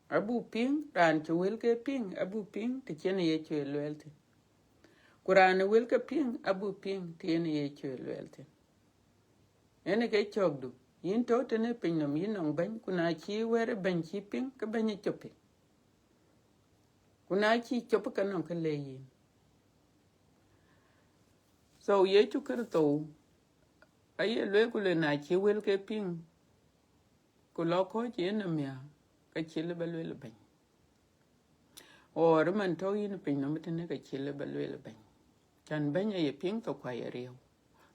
Abuk piŋ, raan cï wël ke piŋ, abuk piŋ të cïn Yecu ye lueel thïn. Ku raan ë wël ke piŋ, abuk piŋ të yen Yecu ye lueel thïn. Yen ë ke cɔ̈kdu, yïn tɔ̈ tënë pinynɔm, yïn nɔŋ Bɛ̈ny, ku na cï wɛ̈t ë Bɛ̈ny cï piŋ, ke Bɛ̈ny ë cop piny. Ku na cï cop, ke nɔŋ kë le yïn. So Yecu Kërtho aye lueel, ku lueel na cï wël ke piŋ, ku lɔ kɔ̈ɔ̈c yenɔm ya, ka cï lëu ba lueel Bɛ̈ny. Or man tɔ̈ yïn pinynɔm tënë, ka cï lëu ba lueel Bɛ̈ny. Can Bɛ̈ny aye piŋ thok ku aye riëëu.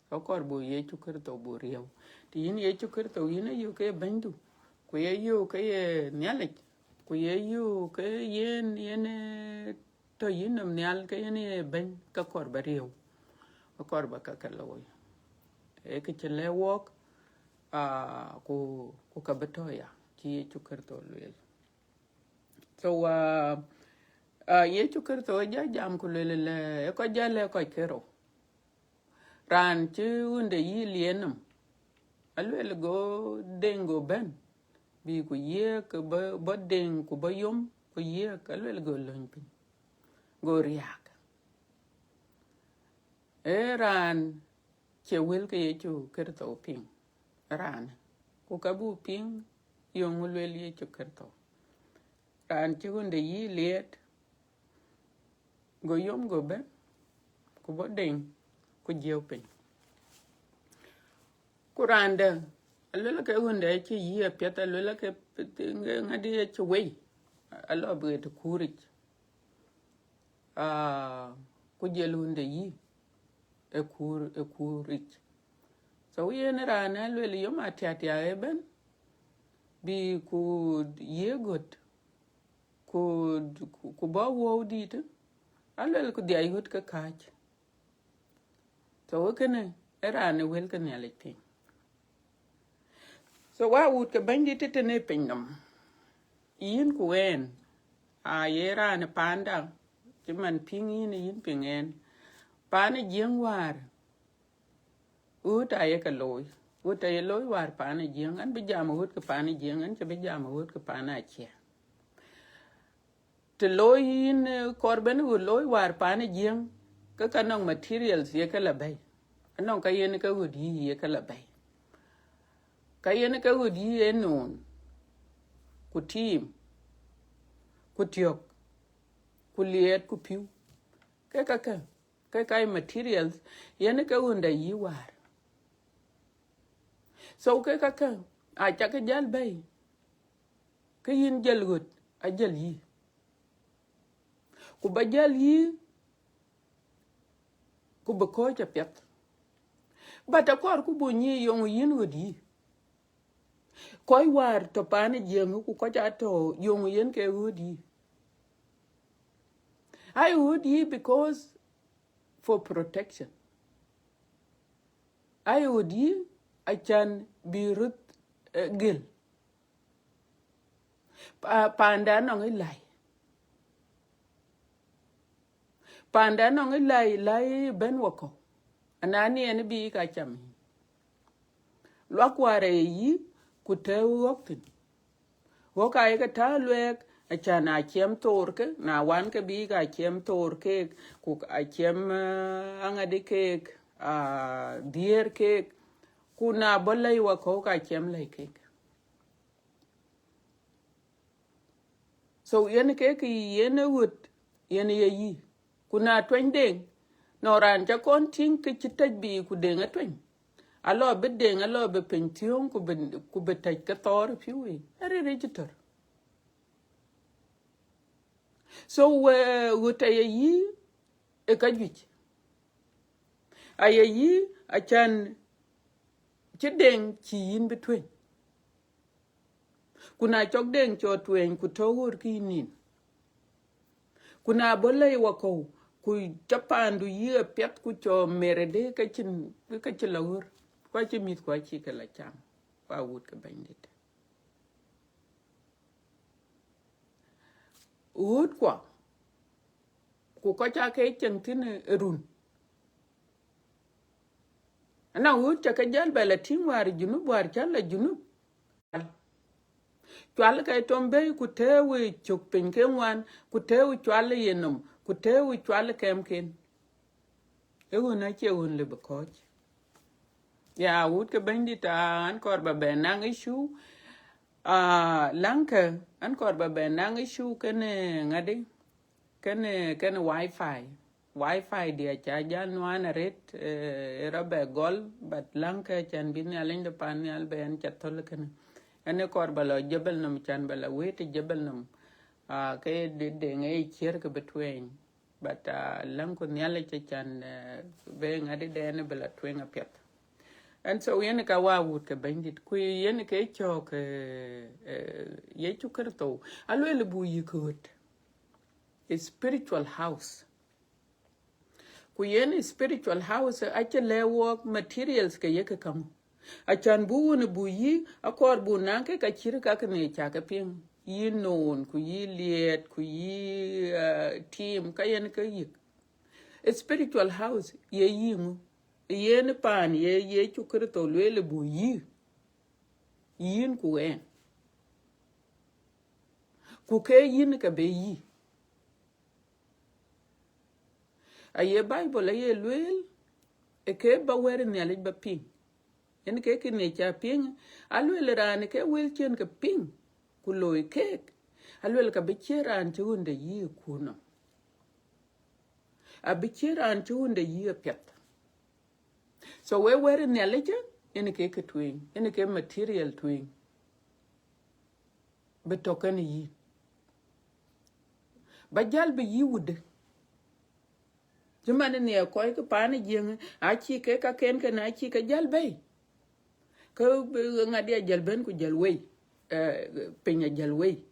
Ka kɔɔr buk Yecu Kërtho buk riëëu. Të yïn Yecu Kërtho, yïn ayök ke ye Bɛ̈nydu, ku ye yök ke ye Nhialic, ku ye yök ke yen, yen, eh, tɔ̈ yïnɔm nhial ke yen ye Bɛ̈ny, ka kɔɔr ba riëëu. Ka kɔɔr ba ka ke looi. Ee kë cï lɛ̈k wɔk, ah, ku, ku ka bï tɔ̈ ya, cï Yecu Kërtho lueel. So, ah, ah, Yecu Kërtho ë jɔ jam ku lueel lɛ, ë kɔc jɔ lɛ̈k kɔc kerou. Raan cï ɣönde yï liɛɛr nɔm, alueel go deŋ go bɛ̈n, bï ku yiëk, bɔ̈, bɔ̈ deŋ ku bɔ̈ yom, ku yiëk, alueel go löny piny, go riääk. Ee raan cie wël ke Yecu Kërtho piŋ, raan, ku ka buk piŋ, yeŋö lueel Yecu Kërtho. Raan cï ɣönde yï liɛɛt, go yom go bɛ̈n, ku bɔ̈ deŋ, ku jiëu piny. Ku raan dɛ̈, alueel ke ɣönde acï yï apiɛth, alueel ke ŋadi acï wei, alɔ bï ɣet ë kuuric. Ah, ku jɔl ɣönde yï ë kuur, ë kuuric. So yen raan alueel yom atiatia ëbɛ̈n, bï ku yiëk ɣöt, ku, ku, ku bɔ̈ wëu dïït, alueel ku dhiac ɣöt ke kääc. So kënë ë raan ë wël ke Nhialic piŋ. So wa wut ke Bɛ̈nydït tëtënë pinynɔm, yïn ku ɣɛn, aye raan ë paanda, cï man piŋ yïn, yïn piŋ ɣɛn. Paan ë Jiëŋ wäär, ɣöt aye ke looi. Ɣöt aye looi wäär paan ë Jiëŋ. Ɣɛn bï jam ɣöt ke paan ë Jiëŋ, ɣɛn cï bï jam ɣöt ke paan ë Aciëk. Të looi yïn, eh, kɔɔr bɛ̈n ɣöt looi wäär paan ë Jiëŋ, ke ka nɔŋ materials ye ke la bɛ̈i. Anɔŋ ka yen ke ɣöt yï ye ke la bɛ̈i. Ka yen ke ɣöt yï ë noon, ku tiim, ku tiɔ̈k, ku liɛɛt, ku pïu. Ke ka ke, ke ka ye materials, yen ke ɣönda yï wäär. So ke ka ke, aca ke jäl bɛ̈i, ke yïn jäl ɣöt, ajäl yï. Ku ba jäl yï, ku bï kɔ̈ɔ̈c apiɛth. But akɔɔr ku buk nyic yeŋö yïn ɣöt yï. Kɔc wäär tɔ̈ paan ë Jiëŋ ku kɔc aa tɔ̈ yeŋö yen ke ɣöt yï. Aye ɣöt yï because for protection. Aye ɣöt yï acan bï röt, eh, gël. Pa-, paanda nɔŋ ë läi. Paanda nɔŋ ë läi, läi bɛ̈n wakɔ̈u. Anani ɛn bï ka cam yï. Luak wäär ë yï, ku tɛ̈ɛ̈u ɣɔ̈k thïn. Ɣɔ̈k aye ke tääu luɛɛk, acan aciɛm thoor ke, na wan ke bï ka ciɛm thoor keek, ku aciɛm, eh, aŋadi keek, ah, dhiëër keek, ku na bɔ̈ läi wakɔ̈u ka ciɛm läi keek. So yen ke kë yen ë ɣöt, yen ye yï. Ku na tuɛny deŋ, nɔŋ raan ca kɔn tïŋ ke cï tɛ̈c bï ku deŋ atuɛny. Alɔ bï deŋ, alɔ bï piny thiöŋ, ku bï, ku bï tɛ̈c ke thɔɔr ë pïu yic. Arëër ë cï tɔ̈r. So, eh, ɣöt aye yï ë ka juëc. Aye yï, acan cï deŋ cï yïn bï tueny. Ku na cɔk deŋ cɔk tueny, ku tɔ̈ ɣööt kë yï nïn. Ku na bɔ̈ lɛ̈i wakɔ̈u, ku cɔk paandu yï apiɛth, ku cɔk merëde ke cïn, ke cï la ɣööt. Ku acï mïthku acï ke la cam, ku awut ke Bɛ̈nydït. Ɣöötkua, ku kɔc aa ke ceŋ thïn ë run. Ana ɣööt ca ke jäl bɛ la tïŋ wäär ë Junub, wäär cä la Junub. Cual ke tɔm bei, ku tëëu ë cök piny ke ŋuan, ku tëëu cual ë yenɔm, ku tëëu cual ë kɛmken. Ee ɣön acie ɣön lëu bï kɔ̈ɔ̈c. Ya, wut ke Bɛ̈nydït, aa, an kɔɔr ba bɛ naŋ issue. Aa, läŋkë, an kɔɔr ba bɛ naŋ issue kënë ŋadï, kënë, kënë wifi. Wifi diɛ ca jäl nuan arët, eh, ë rɔ bɛ gɔl, but läŋkë can bï Nhialic de pan nhial bɛ ɛn ca thöl kënë. Ɛn ë kɔɔr ba lɔ jebel nɔm, can ba la wëët ë jebel nɔm. Aa, ke de deŋ ë ciër ke bï tueeny. But, uh, läŋku Nhialic acan, uh, bï ŋadï dɛn bï la tueŋ apiɛth. And so yen ka wa wut ke Bɛ̈nydït, ku yen ke cɔɔk, uh, uh, Yecu Kërtho, alueel bu yïk ɣöt, a spiritual house. Ku yen spiritual house acï lɛ̈k wɔk materials ke yek käŋ. Acan bu wun bu yï, akɔɔr bu naŋ ke ka cït ka kënë ca ke piŋ. Yï noon, ku yï liɛɛt, ku yï, uh, tim, ka yen ke yïk. A spiritual house ye yï ŋö? Yen paan ye Yecu Kërtho lueel bu yï, yïn ku ɛn. Ku ke yïn ke be yï. Aye Bible aye lueel, ë ke ba wɛ̈t Nhialic ba piŋ. Yen ke kënë ca piŋ, alueel raan ke wël cïn ke piŋ, ku looi keek, alueel ka bï ciët raan cï ɣönde yï ë kuur nɔm. Abï ciët raan cï ɣönde yï apiɛth. So we wɛ̈t Nhialic, yen ke kë tueŋ, yen ke material tueŋ. Bï tɔ̈ kënë yï. Ba jäl bï yï wudë. Cï man nhiɛɛr kɔc ke paan ë Jiëŋ, acï ke kaken kënë acï ke jäl bɛ̈i. Ke, eh, ŋadï ajäl bɛ̈n ku jäl wei, eh, piny ajäl wei.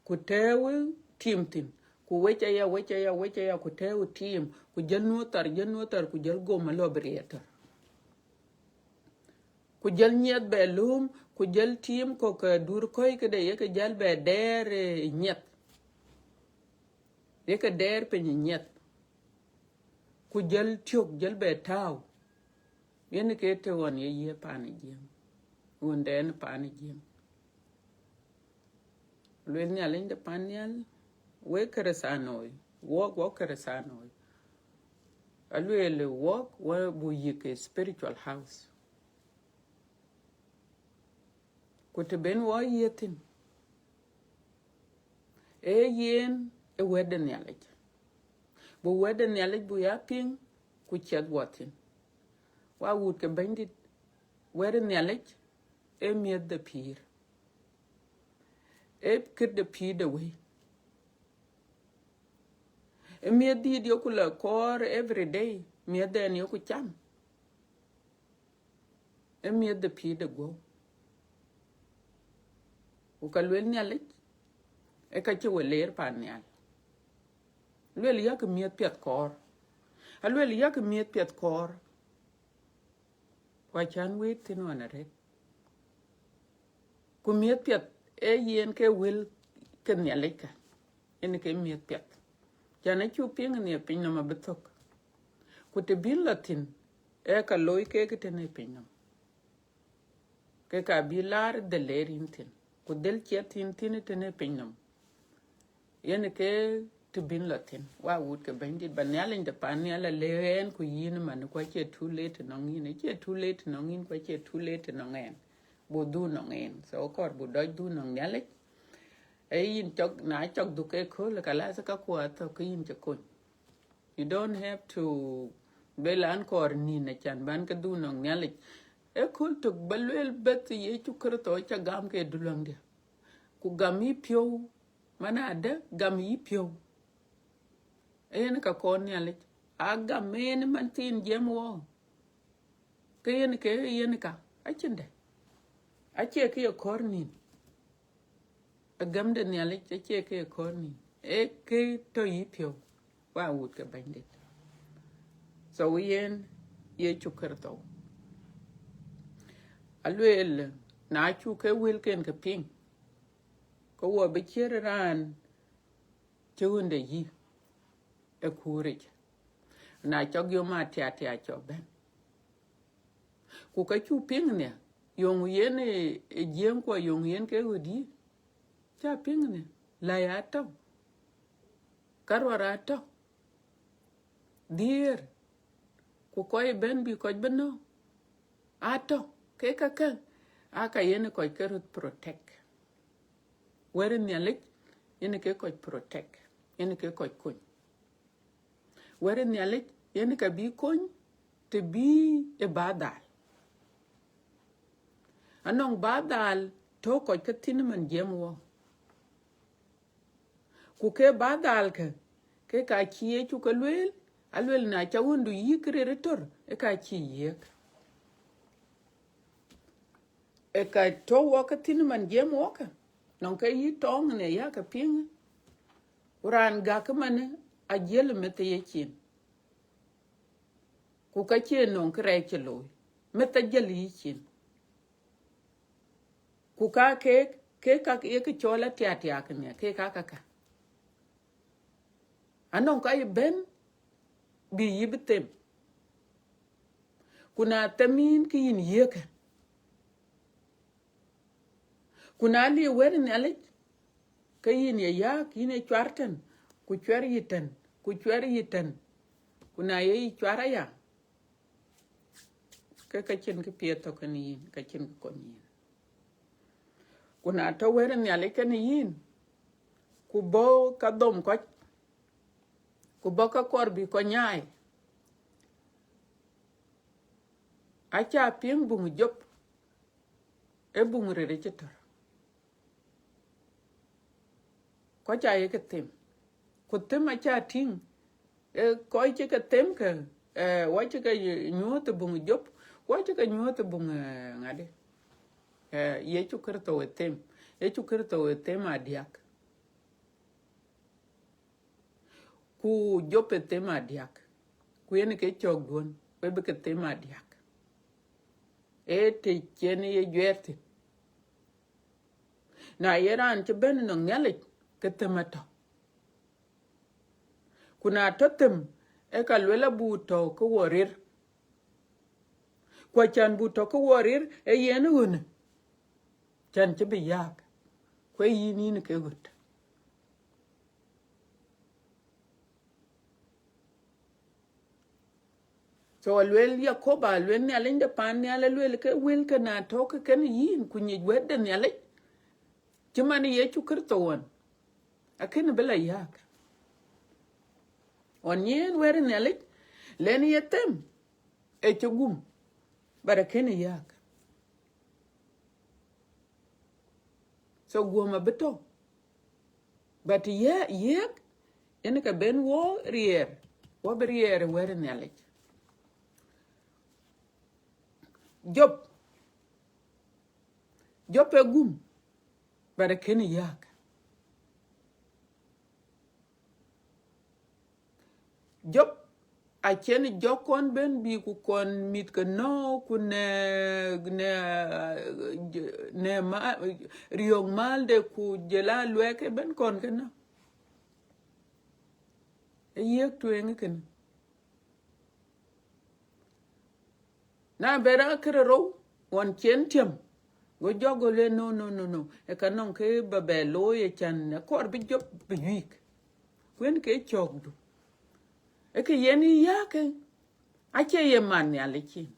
Ku tɛ̈ɛ̈u tim thïn. Ku wec aya, wec aya, wec aya, ku tɛ̈ɛ̈u tim. Ku jäl nuɔ̈th thar, jäl nuɔ̈th thar, ku jäl gom alɔ bï riɛɛt thar. Ku jäl nyiɛth bɛ lööm, ku jäl tim kɔ̈k, eh, dur kɔ̈i këde yeke jäl bɛ dɛɛr, eh, nyiɛth. Yeke dɛɛr piny nyiɛth. Ku jäl tiök, jäl bɛ tääu. Yen ke të ɣɔn ye yiëë paan ë Jiëŋ. Ɣöndɛn paan ë Jiëŋ. Lueel Nhialic de pan nhial, wek Kërëthänooi, wɔk, wɔk Kërëthänooi. Alueel wɔk, wɔ bu yïk ë spiritual house. Ku të ben wɔ yiëë thïn, ee yen ë wɛ̈t de Nhialic. Bu wɛ̈t de Nhialic bu ya piŋ, ku ciɛth wɔ thïn. Wa wut ke Bɛ̈nydït, wɛ̈t de Nhialic ee miëth de pïïr. Ee kët de pïïr de wëi. Ee miëth dïït yoku la kɔɔr every day, miëth dɛn yoku cam. Ee miëth de pïïr de guɔ̈u. Ku ka lueel Nhialic, ee ka cï we leer pan nhial. Lueel yak miëth piɛth kɔɔr. Alueel yak miëth piɛth kɔɔr. Ku acan wëët thïn ɣɔn arëët. Ku miëth piɛth ee yen ke wël ke Nhialic ka. Yen ke miëth piɛth. Can acuk piŋ nhiɛɛr piny nɔm abï thök. Ku të bïn lɔ thïn, ee ka looi kek tënë piny nɔm. Ke ka bï laar dhil leer yïn thïn. Ku dhil ciɛth yïn thïn tënë piny nɔm. Yen ke të bïn lɔ thïn, wa wut ke Bɛ̈nydït, ba Nhialic de pan nhial a lëk ɛn ku yïn man, ku acie too late nɔŋ yïn, acie too late nɔŋ yïn, ku acie too late nɔŋ ɛn. Bu dhuk nɔŋ ɛn. So kɔɔr bu dɔc dhuk nɔŋ Nhialic. Ee yïn cɔk, na cɔk dhuk ke kööl, ka lath ka kuɔ athök ke yïn cï kony. You don't have to bel an kɔɔr nïn acan ban ke dhuk nɔŋ Nhialic. Ee kööl tök ba lueel beth Yecu Kërtho ca gam ke duluäŋdiɛ̈. Ku gam yï piɔ̈u, man adë gam yï piɔ̈u. Yen ka kɔɔr Nhialic. A gam en man thiin jiɛɛm wɔ. Ke yen ke yen ka, acïn dɛ̈. Acie kë ye kɔɔr nïn. Agäm de Nhialic acie kë ye kɔɔr nïn. Ee kë tɔ̈ yï piɔ̈u, wa wut ke Bɛ̈nydït. So yen Yecu Kërtho. Alueel, na cuk ke wëlken ke piŋ, ke wɔ bï ciët raan cï ɣönde yï ë kuuric. Na cɔk yom atiatia cɔk bɛ̈n. Ku ka cuk piŋ nhial, yöŋ yen ë, ë Jiëŋ kuɔ yöŋ yen ke ɣöt yï. Ca piŋ nhial, läi atɔ̈. Ka ruɔr atɔ̈. Dhiëër, ku kɔc bɛ̈n bï kɔc bï nɔ̈k, atɔ̈. Ke ka käŋ, aa ka yen kɔc ke röt protect. Wɛ̈t ë Nhialic, yen ke kɔc protect, yen ke kɔc kony. Wɛ̈t ë Nhialic, yen ka bï kony, të bï ë ba dhal. Anɔŋ ba dhal tɔ̈ kɔc ke thïn man jiɛɛm wɔ. Ku ke ba dhal kë, ke ka cï Yecu ke lueel, alueel na ca ɣöndu yïk rëër ë tör, ë ka cï yiëk. Ë ka tɔ̈ wɔ ke thïn man jiɛɛm wɔ kë, nɔŋ ke yï tɔŋ në ya ke piŋ. Ku raan gäk man ajiël meth ye cin. Ku ka cie nɔŋ kërɛɛc cï looi, meth ajiël yï cin. Ku ka keek, ke ka ye kë cɔl atiatia kënë, ke ka ka ka. Anɔŋ ka ye bɛ̈n bï yï bï them. Ku na them yïn, ke yïn yiëkë. Ku na liu wɛ̈t Nhialic, ke yïn ye yääk, yïn ye cuar tɛ̈n, ku cuɛr yï tɛ̈n, ku cuɛr yï tɛ̈n. Ku na ye yï cuar aya, ke ka cïn kë piɛth tɔ̈ kenë yïn, ka cïn kë kony yïn. Ku na tɔ̈ wɛ̈t Nhialic kenë yïn, ku bɔ̈ ka dhom kɔc, ku bɔ̈ ka kɔɔr bï kɔc nyaai. Aca piŋ buŋ Job, ee buŋ rëër cï tör. Kɔc aa ye ke them. Ku them aca tïŋ, ee, kɔc cï ke them kë, ee, wɔ cï ke nyuɔ̈th ë buŋ Job, wɔ cï ke nyuɔ̈th ë buŋ, ee, ŋadï? Ee, Yecu Kërtho ë them. Yecu Kërtho ë them adiäk. Ku Job ë them adiäk. Ku yen ke cɔ̈kduɔ̈n, we bï ke them adiäk. Ee të cïn ye juɛɛr thïn. Na ye raan cï bɛ̈n nɔŋ Nhialic, ke them atɔ̈. Ku na tɔ̈ them, ee ka luel abuk tɔ̈ ke wɔ rëër. Ku acan buk tɔ̈ ke wɔ rëër, ee yen ɣönë. Can cï bï yääk. Ku ee yïn, yïn ke ɣöt. So aluel Yakoba, aluel Nhialic de pan nhial, aluel ke wëlkë na tɔ̈ ke kenë yïn, ku nyic wɛ̈t de Nhialic, cï man Yecu Kërtho ɣɔn, akënë bï la yääk. Ɣɔn nyin wɛ̈t Nhialic, lɛn ye them, ee cï gum, but akënë yääk. So guɔ̈m abï tɔ̈. But ye, yiëk, yen ka ben wɔ riɛɛr, wɔ bï riɛɛr ë wɛ̈t Nhialic. Job, Job ee gum, but akënë yääk. Job acïn jɔk kɔn ben bï ku kɔn mïth ke nɔ̈k, ku në, në, në ma, riɔ̈k malde, ku jɔl a luɛɛk ë ben kɔn ke nɔ̈k. Ee yiëk tueŋ kënë. Na bɛ̈n raan kërë rou, ɣɔn cïn tiɛm, go jɔk go lueel, no, no, no, no. Ee ka nɔŋ kë ba bɛ looi, ee can akɔɔr bï Job bï yuik. Ku yen ke cɔ̈kdu. Ee kë yen yï yääk, acie ye man Nhialic cin.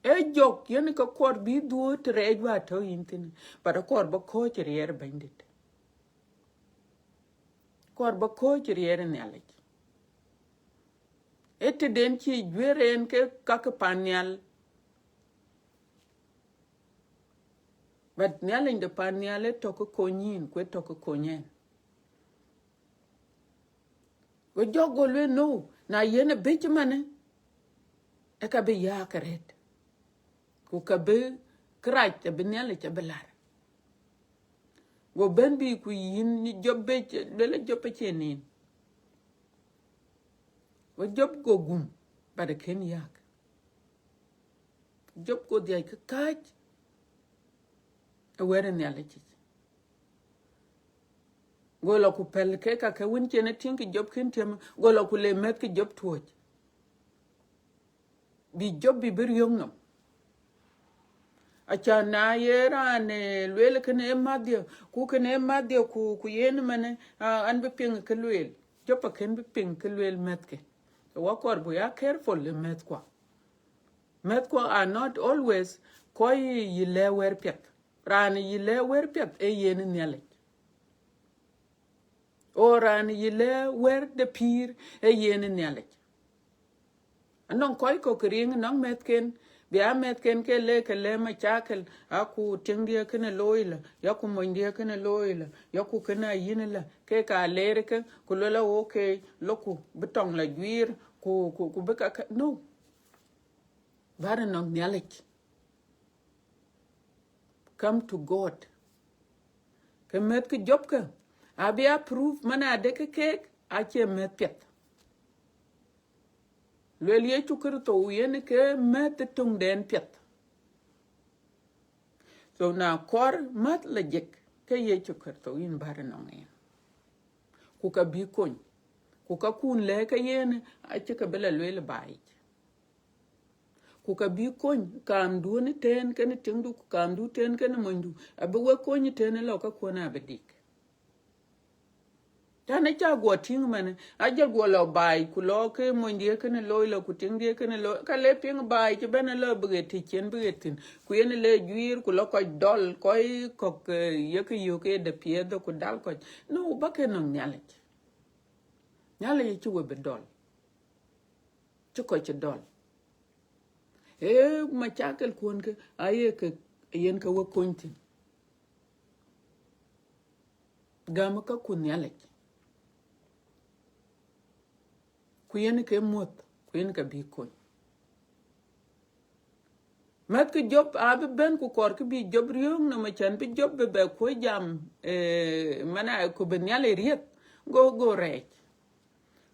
Ee jɔk yen ka kɔɔr bï dhuɔ̈k të rɛɛc wä tɔ̈ yïn thïn, but akɔɔr ba kɔ̈ɔ̈c riɛɛr Bɛ̈nydït. Kɔɔr ba kɔ̈ɔ̈c riɛɛr Nhialic. Ee tëden cï juëër en ke ka ke pan nhial. But Nhialic de pan nhial ee tɔ̈ ke kony yïn, ku ee tɔ̈ ke kony ɛn. Go jɔk go lueel, no, na yen abï cï manë, ee ka bï yääk arëët. Ku ka bï kërac abï Nhialic abï lar. Go bɛ̈n bï ku yïn Job bec, luel Job acie nin. Go Job go gum, but akën yäk. Job go dhiac ke kääc ë wɛ̈t ë Nhialic yic. Go lɔ ku pɛ̈l ke ka ke wën cïn e tïŋ ke Job kën tiëm, go lɔ ku le mɛ̈th ke Job tuɔ̈c. Bï Job bï bï riöŋ nɔm. Acan na ye raan, eh, lueel kënë ë mäthdiɛ̈, ku kënë ë mäthdiɛ̈, ku, ku yen ëmënë, ah, an bï piŋ kë lueel. Job akën bï piŋ kë lueel mɛ̈thke. So wɔ kɔɔr buk ya careful ë mɛ̈thkua. Mɛ̈thkua are not always kɔc yï lɛ̈k wɛ̈t piɛth. Raan yï lɛ̈k wɛ̈t piɛth ee yen ë Nhialic. O raan yï lɛ̈k wɛ̈t de pïïr ee yen ë Nhialic. Anɔŋ kɔc kɔ̈k ke riŋ ënɔŋ mɛ̈thken, bï a mɛ̈thken ke le ke le macakël, aku tiŋdiɛ̈ kënë looi lä, yaku monydiɛ̈ kënë looi lä, yaku kënë ayïn lä, ke ka leer ke, ku luel a, okay, loku bï tɔŋ la juiir, ku, ku, ku bï ka, ka, no. Bär ënɔŋ Nhialic. Come to God. Ke mɛ̈th ke Job ke, abï a proof man ade ke keek acie mɛ̈th piɛth. Luel Yecu Kërtho yen ke mɛ̈th ë töŋden piɛth. So na kɔɔr mäth la jek, ke Yecu Kërtho yïn bär ënɔŋ yen. Ku ka bï kony. Ku ka kun lɛ̈k ke yen, acï ke bï la lueel baai yic. Ku ka bï kony, kaamdu ëtɛ̈ɛ̈n kenë tiŋdu, ku kaamdu ëtɛ̈ɛ̈n kenë monydu, abï we kony ëtɛ̈ɛ̈n ë lɔ ka kuɔn abï dik. Tɛ̈n ë ca guɔ tïŋ man, ajɔl guɔ lɔ baai, ku lɔ ke monydiɛ̈ kënë looi lɔ, ku tiŋdiɛ̈ kënë looi, ka le piŋ baai cï bɛ̈n ë lɔ bï ɣet të cïn bï ɣet thïn, ku yen le juiir, ku lɔ kɔc dɔl, kɔc kɔ̈k, eh, yekë yök ë de piɛth, ku dal kɔc. No, bä ke nɔŋ Nhialic. Nhialic acï we bï dɔl. Cï kɔc cï dɔl. Ee, macakël kuɔn ke, aye ke, yen ke we kony thïn. Gäm ka ku Nhialic. Ku yen ke muɔ̈th, ku yen ke bï kony. Mɛ̈th ke Job abï bɛ̈n ku kɔɔr kë bï Job riöŋ nɔm, acän bï Job bï bɛ kuɔ̈c jam, eh, mana ku bï Nhialic riëth, go, go rɛɛc.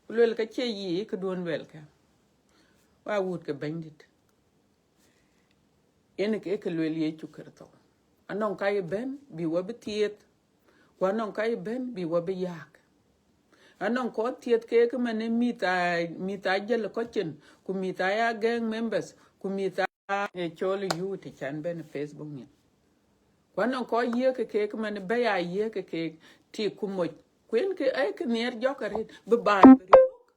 Ku luel ka cie yï këduɔ̈n luel kë. Wa wut ke Bɛ̈nydït. Yen ke, ke luel Yecu Kërtho. Anɔŋ ka ye bɛ̈n, bï we bï thiëëth. Ku anɔŋ ka ye bɛ̈n, bï we bï yääk. Anɔŋ kɔc thiëëth keek ëmënë mïth a, mïth a jël kɔc cin, ku mïth a ya gang members, ku mïth a, e cɔl yu të can bɛ̈n Facebook nyin. Ku anɔŋ kɔc yiëk ke keek ëmënë bɛ̈ ya yiëk ke keek tik ku moc. Ku yen ke, ee, ke nhiɛɛr jɔk arëët, bï baai bï riɔ̈ɔ̈k.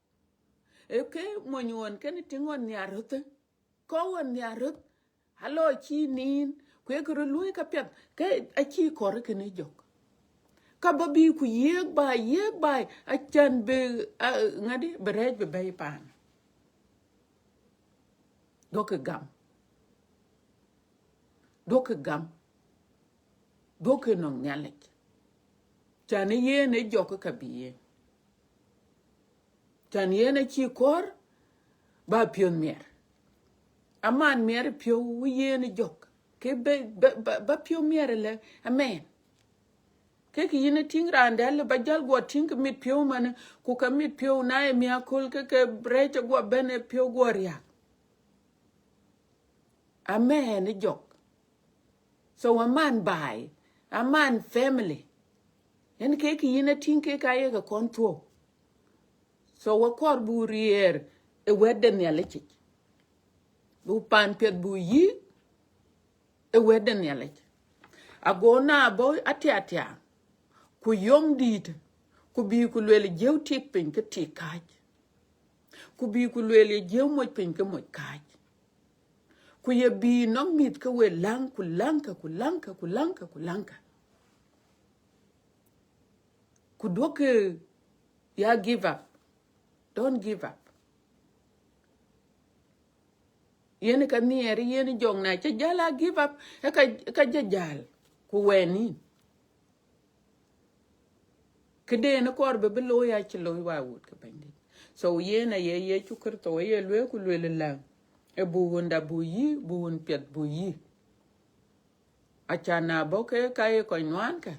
Ee ke mony ɣɔn kenë tiŋ ɣɔn nhiar röth. Kɔc ɣɔn nhiar röth, alɔ cï niin, ku ye kë röt luɔ̈i ka piɛth, ke acï kɔɔr kënë jɔk. Ka bä bï ku yiëk baai, yiëk baai, acän bï, a, ŋadï, bï rɛɛc bï bɛ̈i paan. Duɔ̈kkë gam. Duɔ̈kkë gam. Duɔ̈kkë nɔŋ Nhialic. Cän ë yen ë jɔk ka bï yen. Cän yen acï kɔɔr, bä piɔ̈th miɛr. Aman miɛr piɔ̈u yen ë jɔk. Ke bä, bä, bä, bä piɔ̈u miɛr ëlë, amen. Ke kë yïn ë tïŋ raan dɛ̈ lë bä jäl guɔ tïŋ ke mit piɔ̈u manë, ku ka mit piɔ̈u na ye miäk köl ke ke rɛɛc aguɔ bɛ̈n ë piɔ̈u guɔ riääk. Amen ë jɔk. So aman baai, aman family. Yen ke kë yïn ë tïŋ ke ka ye ke kɔn thuɔ̈u. So we kɔɔr bu riɛɛr ë wɛ̈t de Nhialic yic. Bu pan piɛth bu yï ë wɛ̈t de Nhialic. Ago na bɔ̈ atiatia, ku yom dïït, ku bï ku lueel jiëu tik piny ke tik kääc. Ku bï ku lueel ye jiëu moc piny ke moc kääc. Ku ye bï nɔŋ mïth ke we läŋ, ku läŋkë, ku läŋkë, ku läŋkë, ku läŋkë. Ku duɔ̈kkë ya give up. Don't give up. Yen ka nhiɛɛr, yen jɔŋ na cï jäl a give up, ë ka, ë ka jɔ jäl, ku wɛ̈n yïn. Këden kɔɔr bï bï looi acï looi wa wut ke Bɛ̈nydït. So yen aye Yecu Kërtho aye lueel ku lueel läŋ. Ë buk wunda buk yï, buk wun piɛth buk yï. Acan na bɔ̈ ke ka ye kɔc nuan kë,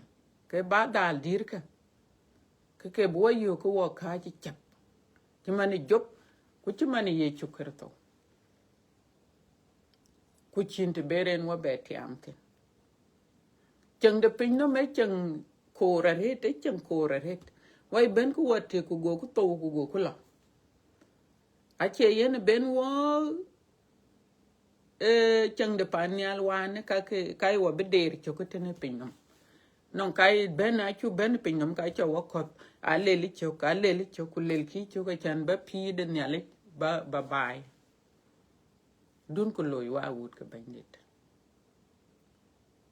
ke ba dhal dïr kë, ke ke bï wɔ yök ke wɔ kääc cäp, cï man ë Job, ku cï man ë Yecu Kërtho, ku cïn të ber en wɔ bɛ tiam thïn. Cieŋ de piny nɔm ee cieŋ koor arëët, ee cieŋ koor arëët. Wai ben ku wɔ tek ku goku thou ku goku lɔ. Acie yen ben wɔ, eh, cieŋ de pan nhial wan ka ke, ka wɔ bï deer cök tënë piny nɔm. Nɔŋ ka ben, acu ben piny nɔm ka cɔ wɔ kɔth, a lel cök, a lel cök, ku lel ki cök, acan ba pïïr de Nhialic ba, ba baai. Dun ku loi wa wut ke Bɛ̈nydït.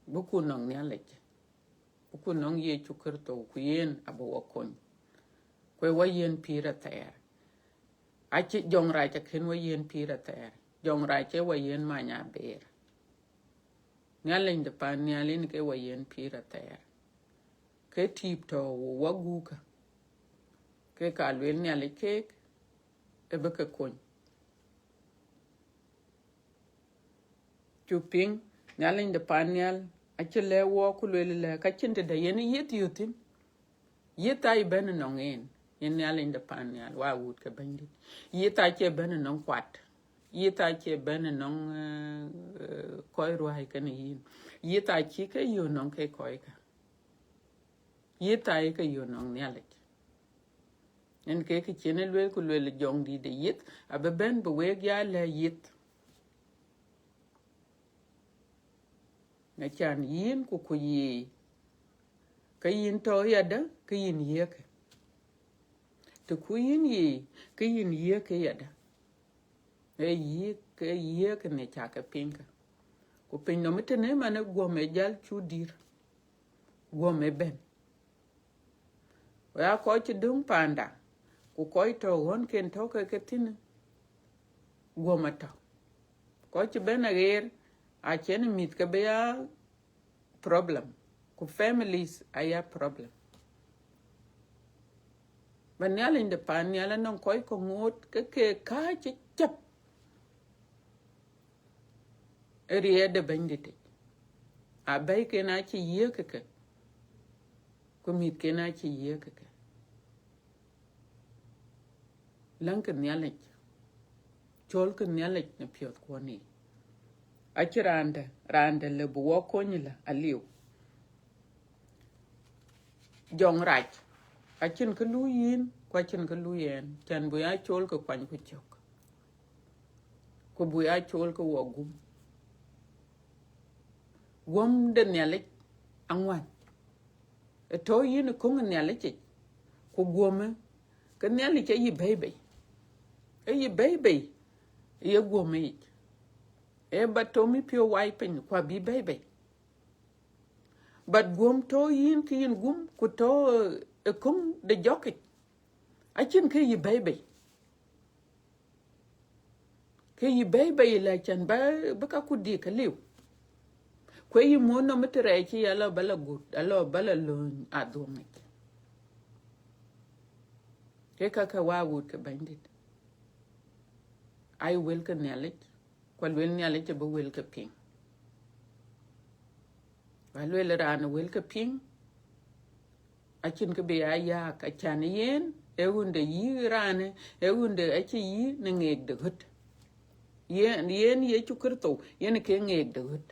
Buku nɔŋ Nhialic, buku nɔŋ Yecu Kërtho, ku yen abï wɔ kony. Ku ë wɔ yen pïïr athɛɛr. Acï jɔŋ rac akën wɔ yen pïïr athɛɛr. Jɔŋ rac ë wɔ yen many aber. Nhialic de pan nhial yen ke wɔ yen pïïr athɛɛr. Ke tiip tɔ̈ wɔ guukä, ke ka lueel Nhialic keek, ë bï ke kony. Cu piŋ, Nhialic de pan nhial acï lɛ̈k wɔ ku lueel lɛ ka cïn tëde yen yith yök thïn. Yith aa bɛ̈n nɔŋ en, yen Nhialic de pan nhial, wa wut ke Bɛ̈nydït. Yith acie bɛ̈n nɔŋ kuat. Yith acie bɛ̈n nɔŋ, eh, eh, kɔc ruääi kenë yïn. Yith acï ke yök nɔŋ ke kɔckë. Yith aa ye ke yök nɔŋ Nhialic. Yen ke kë cïn ë lueel ku lueel jɔŋdït de yith, abï bɛ̈n bï wek ya lɛ̈k yith. Acan yïn ku kuc yiic, ke yïn tɔ̈ yadë, ke yïn yiëkë. Të kuc yïn yiic, ke yïn yiëkë yadë. Ee yiëk, ee yiëk në ca ke piŋ kä. Ku piny nɔm tënë man ë guɔ̈m ë jäl cu dïr. Guɔ̈m ë bɛ̈n. Ku ya kɔc cï döŋ panda, ku kɔc tɔ̈ ɣɔ̈nken tɔ̈ ke ke thïn, guɔ̈m atɔ̈. Kɔc cï bɛ̈n aɣeer, acïn mïth ke bï ya problem, ku families aya problem. Ba Nhialic de pan nhial anɔŋ kɔc kɔ̈k ŋoot ke ke kääc cï cäp ë riɛɛt de Bɛ̈nydït yic. Abɛ̈iken acï yiëk ke, ku mïthken acï yiëk ke. Läŋkë Nhialic, cɔlkë Nhialic në piɔ̈thkuɔn yiic. Acï raan dɛ̈, raan dɛ̈ lëu bï wɔ kony lä aliu. Jɔŋ rac, acïn kë luui yïn, ku acïn kë luui ɣɛn, cän bï ya cɔlkë kuany ku cök, ku bï ya cɔlkë wɔ guum. Guɔ̈m de Nhialic aŋuän. Ë tɔ̈ yïn ë köŋ ë Nhialic yic, ku guɔ̈më, ke Nhialic ë yï bɛ̈i bei. Ë yï bɛ̈i bei, ye guɔ̈më yic. Ee ba tɔ̈ mi piɔ̈u wai piny, ku abï bɛ̈i bei. But guɔ̈m tɔ̈ yïn ke yïn guum, ku tɔ̈, eh, ë köŋ de jɔk yic, acïn kë yï bɛ̈i bei. Kë yï bɛ̈i bei lä cän ba, bï ka ku dïk aliu. Ku ë yï muɔ̈n nɔm ë të rɛɛc cï ya lɔ ba la gut, alɔ ba la lööny adhuɔ̈ŋ yic. Ke ka ke wa wut ke Bɛ̈nydït. Ai wël ke Nhialic, ku aluel Nhialic abï wël ke piŋ. Ku aluel raan wël ke piŋ, acïn kë bï ya yääk, acan yen, ee ɣönde yï raanë, ee ɣönde acï yï në ŋeek de ɣöt. Yen, yen Yecu Kërtho, yen ke ŋeek de ɣöt.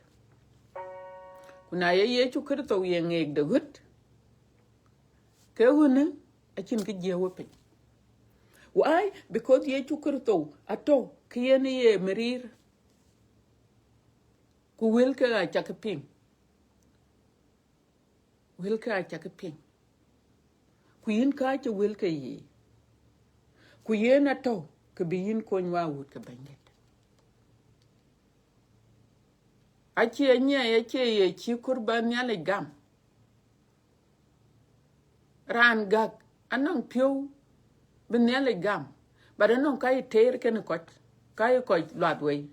Ku na ye Yecu Kërtho ye ŋeek de ɣöt, ke ɣönë acïn kë jiëë we piny. Why? Because Yecu Kërtho atɔ̈ ke yen ye meriir. Ku wëlke acakë piŋ. Wëlke acakë piŋ. Ku yïn kääc ë wëlke yiic. Ku yen atɔ̈ kë bï yïn kony wa wut ke Bɛ̈nydït. Acie nyiɛɛi, acie ye cï kɔɔr ba Nhialic gam. Raan gäk anɔŋ piɔ̈u bï Nhialic gam, but anɔŋ ka ye teer kenë kɔc, ka ye kɔc luath wei.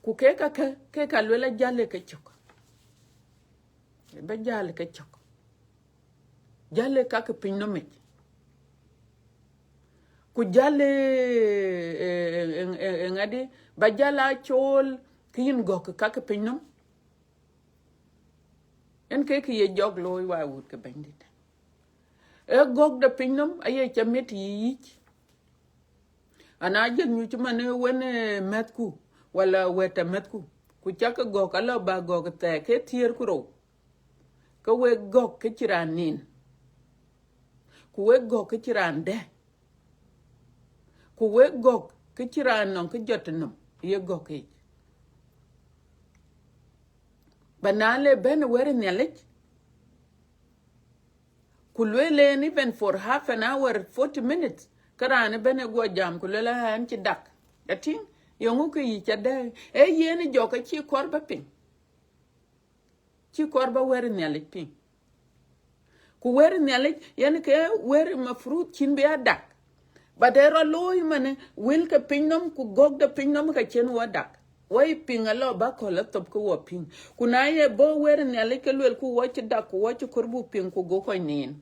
Ku kek kakë, kek ka luel ajäl ë kecök. Ba jäl ë kecök. Jäl ë ka ke piny nɔm yic. Ku jäl ë, ë, ë, ë, ë ŋadï, ba jäl aa cool, kë yïn gɔ̈k ka ke piny nɔm. Yen ke kë ye jɔk looi wa wut ke Bɛ̈nydït. Ee gɔ̈k de piny nɔm aye ca miɛt yï yic. Ana jël nyuc man ë wën, ë, mɛ̈thku, wala wɛ̈t ë mɛ̈thku, ku cak gɔ̈k alɔ ba gɔ̈k thɛɛk ke thiëër ku rou, ke wek gɔ̈k ke cï raan nin, ku wek gɔ̈k ke cï raan dɛ̈, ku wek gɔ̈k ke cï raan nɔŋ ke jɔt nɔm ye gɔ̈k yic. Ba na le bɛ̈n wɛ̈t Nhialic, ku lueel en even for half an hour, forty minutes, ke raan ëbɛ̈n ë guɔ jam, ku lueel, "Ah, ɛn cï dak." Atïŋ, yeŋö ke yï ca dɛ̈? Ee yen jɔk acï kɔɔr ba piŋ. Cï kɔɔr ba wɛ̈t Nhialic piŋ. Ku wɛ̈t Nhialic, yen ke wɛ̈t mafruth cïn bï a dak. But ë rɔt looi manë, wël ke piny nɔm ku gɔ̈k de piny nɔm ka cïn wɔ dak. Wɔ yï piŋ alɔ ba kɔ̈l athop ke wɔ piŋ. Ku na ye bɔ̈ wɛ̈t Nhialic ke lueel ku wɔ cï dak ku wɔ cï kɔɔr buk piŋ ku go kɔc nin.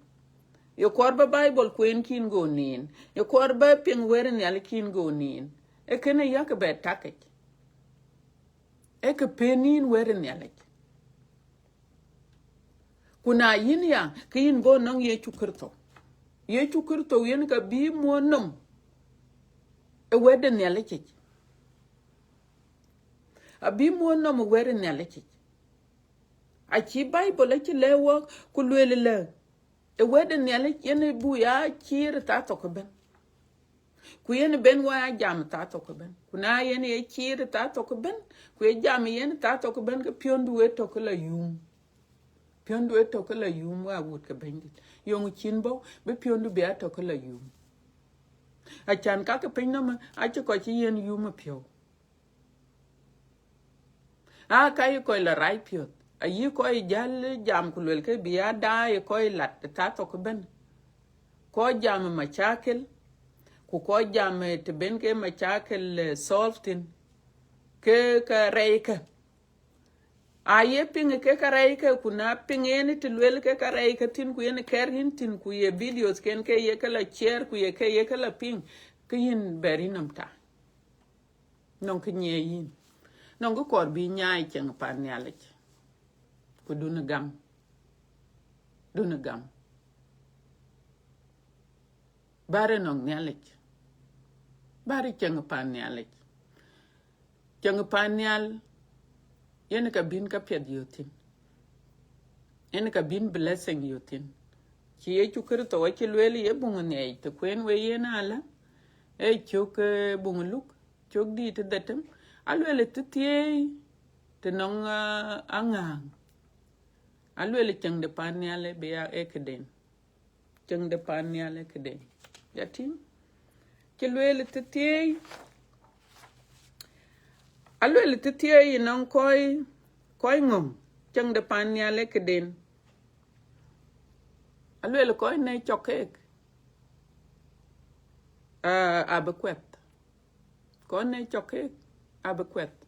Ye kɔɔr ba Bible kueen kïn go nin. Ye kɔɔr ba piŋ wɛ̈t Nhialic kïn go nin. Ee kënë yak bɛ takic. Ee kë pën yïn wɛ̈t Nhialic. Ku na yïn ya, ke yïn go nɔŋ Yecu Kërtho. Yecu Kërtho yen ka bï muɔ̈n nɔm ë wɛ̈t de Nhialic yic. Abï muɔ̈n nɔm ë wɛ̈t Nhialic yic. Acï Bible acï lɛ̈k wɔk ku lueel lë, ë wɛ̈t de Nhialic yen ë buk ya ciir thaa thok ëbɛ̈n. Ku yen ë ben wɔ ya jam thaa thok ëbɛ̈n. Ku na yen ye ciir thaa thok ëbɛ̈n, ku ye jam yen thaa thok ëbɛ̈n, ke piɔ̈ndu ë tök ke la yum. Piɔ̈ndu ë tök ke la yum wa wut ke Bɛ̈nydït. Yeŋö cïn bɔ̈, bï piɔ̈ndu bï a tök ke la yum. Acan ka ke piny nɔm, acï kɔc cï yen yum ë piɔ̈u. Aa, ka yï kɔc la rac piɔ̈th, ayï kɔc jäl jam ku luelkë bï ya daai kɔc lat ë thaa thok ëbɛ̈n. Kɔc jam ë macakil, ku kɔc jam ë të ben ke macakil, eh, solve thïn, ke ka rɛckë. Aa ye piŋ ke ka rɛckë, ku na piŋ en të luel ke ka rɛckë thïn, ku yen kɛ̈r yïn thïn, ku ye videos ken ke ye ke la share, ku ye ke ye ke la piŋ, ke yïn bɛ̈r yïnɔm thaa. Nɔŋ kë nyiɛɛi yïn. Nɔŋ kë kɔɔr bï nyaai ceŋ pan Nhialic. Ku dun gam. Dun gam. Bäär nɔŋ Nhialic. Bäär ceŋ pan Nhialic. Ceŋ pan nhial, yen ka bïn ka piɛth yök thïn. Yen ka bïn blessing yök thïn. Cï Yecu Kërtho acï lueel ye buŋ nhiɛɛc të kuen we yen alä, ee cök, eh, buŋ Luk, cök dït ë dhetem, alueel ë thithieei të nɔŋ, ah, aŋääŋ. Alueel ë ceŋ de pan nhial ë bï ya ee këden. Ceŋ de pan nhial ë këden. Ya tïŋ? Cï lueel ë thithieei. Alueel ë thithieei ë nɔŋ kɔc, kɔc ŋɔ̈ŋ. Ceŋ de pan nhial ë këden. Alueel kɔc nɛ̈k cɔk keek, ah, abï kuɛth. Kɔc nɛ̈k cɔk keek abï kuɛth.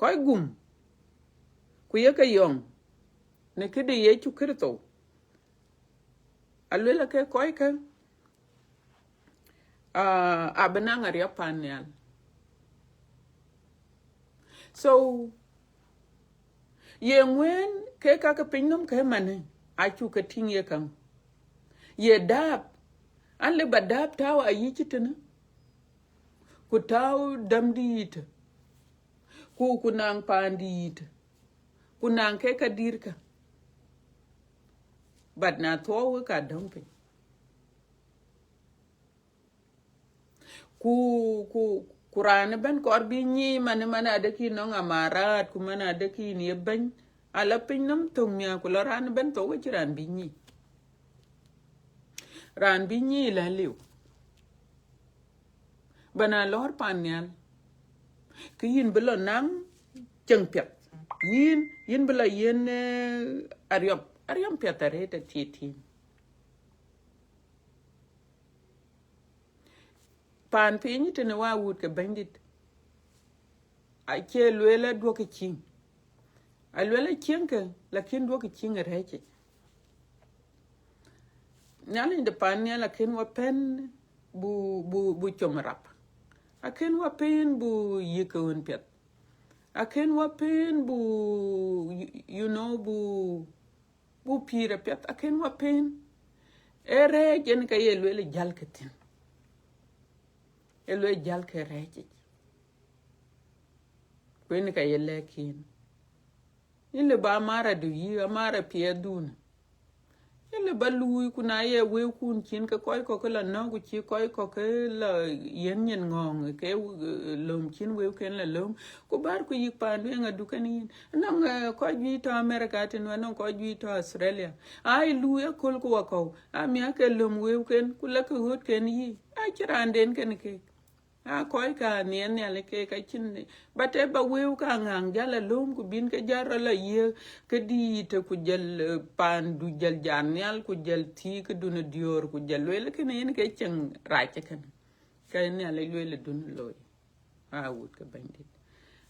Kɔc gum, ku ye ke yɔŋ në këde Yecu Kërtho, alueel ke kɔckë, ah, abï naŋ ariɔp pan nhial. So, ye ŋuɛ̈ɛ̈n ke ka ke piny nɔm ke manë, acuk ke tïŋ ye käŋ. Ye dääp, an, lëu ba dääp tääu ayï cï tënë, ku tääu dämdïït, ku, ku naŋ paandïït, ku naŋ ke ka dïïrkë. But na thuɔɔu ke ka dɔm piny. Ku, ku, ku raan ëbɛ̈n kɔɔr bï nyic man, man adekï nɔŋ amarat, ku man adekï ye bɛ̈ny, ala piny nɔm thöŋ miäk, ku lɔ raan ëbɛ̈n thou acï raan bï nyic. Raan bï nyic la liu. Ba na lɔɔr pan nhial, ke yïn bï lɔ naŋ ceŋ piɛth. Yïn, yïn bï lɔ yiën, eh, ariɔp, ariɔp piɛth arëët athiëthiën. Paan piny tënë wa wut ke Bɛ̈nydït, acie lueel aduɔ̈kï ciëŋ. Alueel aciëŋkë, lakin duɔ̈kï ciëŋ ë rɛ̈ɛ̈c yic. Nhialic de pan nhial akën wa pën bu, bu, bu com rap. Akën wa pën bu yïk ke ɣön piɛth. Akën wa pën bu, you, you know, bu, bu pïïr apiɛth. Akën wa pën. Ee rɛɛc yen ka ye lueel jäl ke thïn. Ee lueel jäl ke rɛɛc yic. Ku yen ka ye lɛ̈k yïn. Yïn lëu ba amar adu yï, amar apiɛth dun. Yïn lëu ba luui, ku na ye wëu kun cin ke kɔc kɔ̈k ke la nɔ̈k, ku cï kɔc kɔ̈k ke la yiën nyin ŋɔ̈ɔ̈ŋ, ke, eh, löm cin wëu ken la löm. Ku bär ku yïk paandu eŋa du kën yïn. Anɔŋ, eh, kɔc juëc tɔ̈ America tën, anɔŋ kɔc juëc tɔ̈ Australia. Ai luui aköl ku wakɔ̈u, amiäk ke löm wëu ken, ku lek ke ɣöt ken yï. Acï raan den kën kek. A kɔc ka nhiɛɛr Nhialic ke ka cïn, but ë ba wëu ka ŋaŋ jäl alöm, ku bïn ke jäl rɔt la yiëk ke dïït, ku jäl, eh, paandu jäl jat nhial, ku jäl thii ke dun diöör, ku jäl lueel kënë yen ke cieŋ rac kënë. Ka Nhialic lueel dun looi. A wut ke Bɛ̈nydït.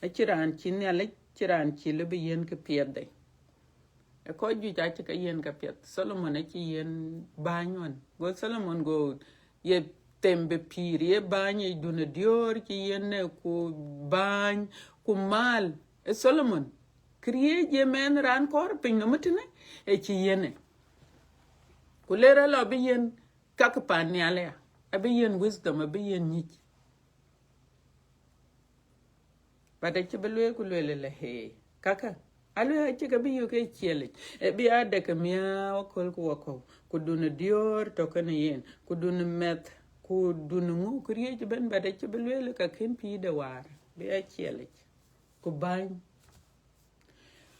Acï raan cï Nhialic, cï raan cï lëu bï yiën ke piɛth de. Ë kɔc juëc acï ke yiën ke piɛth. Solomon acï yiën bäny ɣɔn. Go Solomon go ye them bï pïïr, ye bäny yic dun diöör cï yiën, eh, ku bäny, ku mal. Ë Solomon, këriëëc ye mɛnh raan kɔɔr piny nɔm tënë, ë cï yiën ë. Ku ler alɔ bï yiën kak pan nhial aya, abï yiën wisdom, abï yiën nyic. But acï bï lueel ku lueel ëlë, hey, kaka, alueel acï ke bï yök ke ciɛlic. Ë bï a dek miääu aköl ku wakɔ̈u, ku dun diöör tɔ̈ kënë yen, ku dun mɛth, ku dun ŋu këriëëc ëbën, but acï bï lueel ka kën pïïrde waar, bï a ciɛlic. Ku bäny.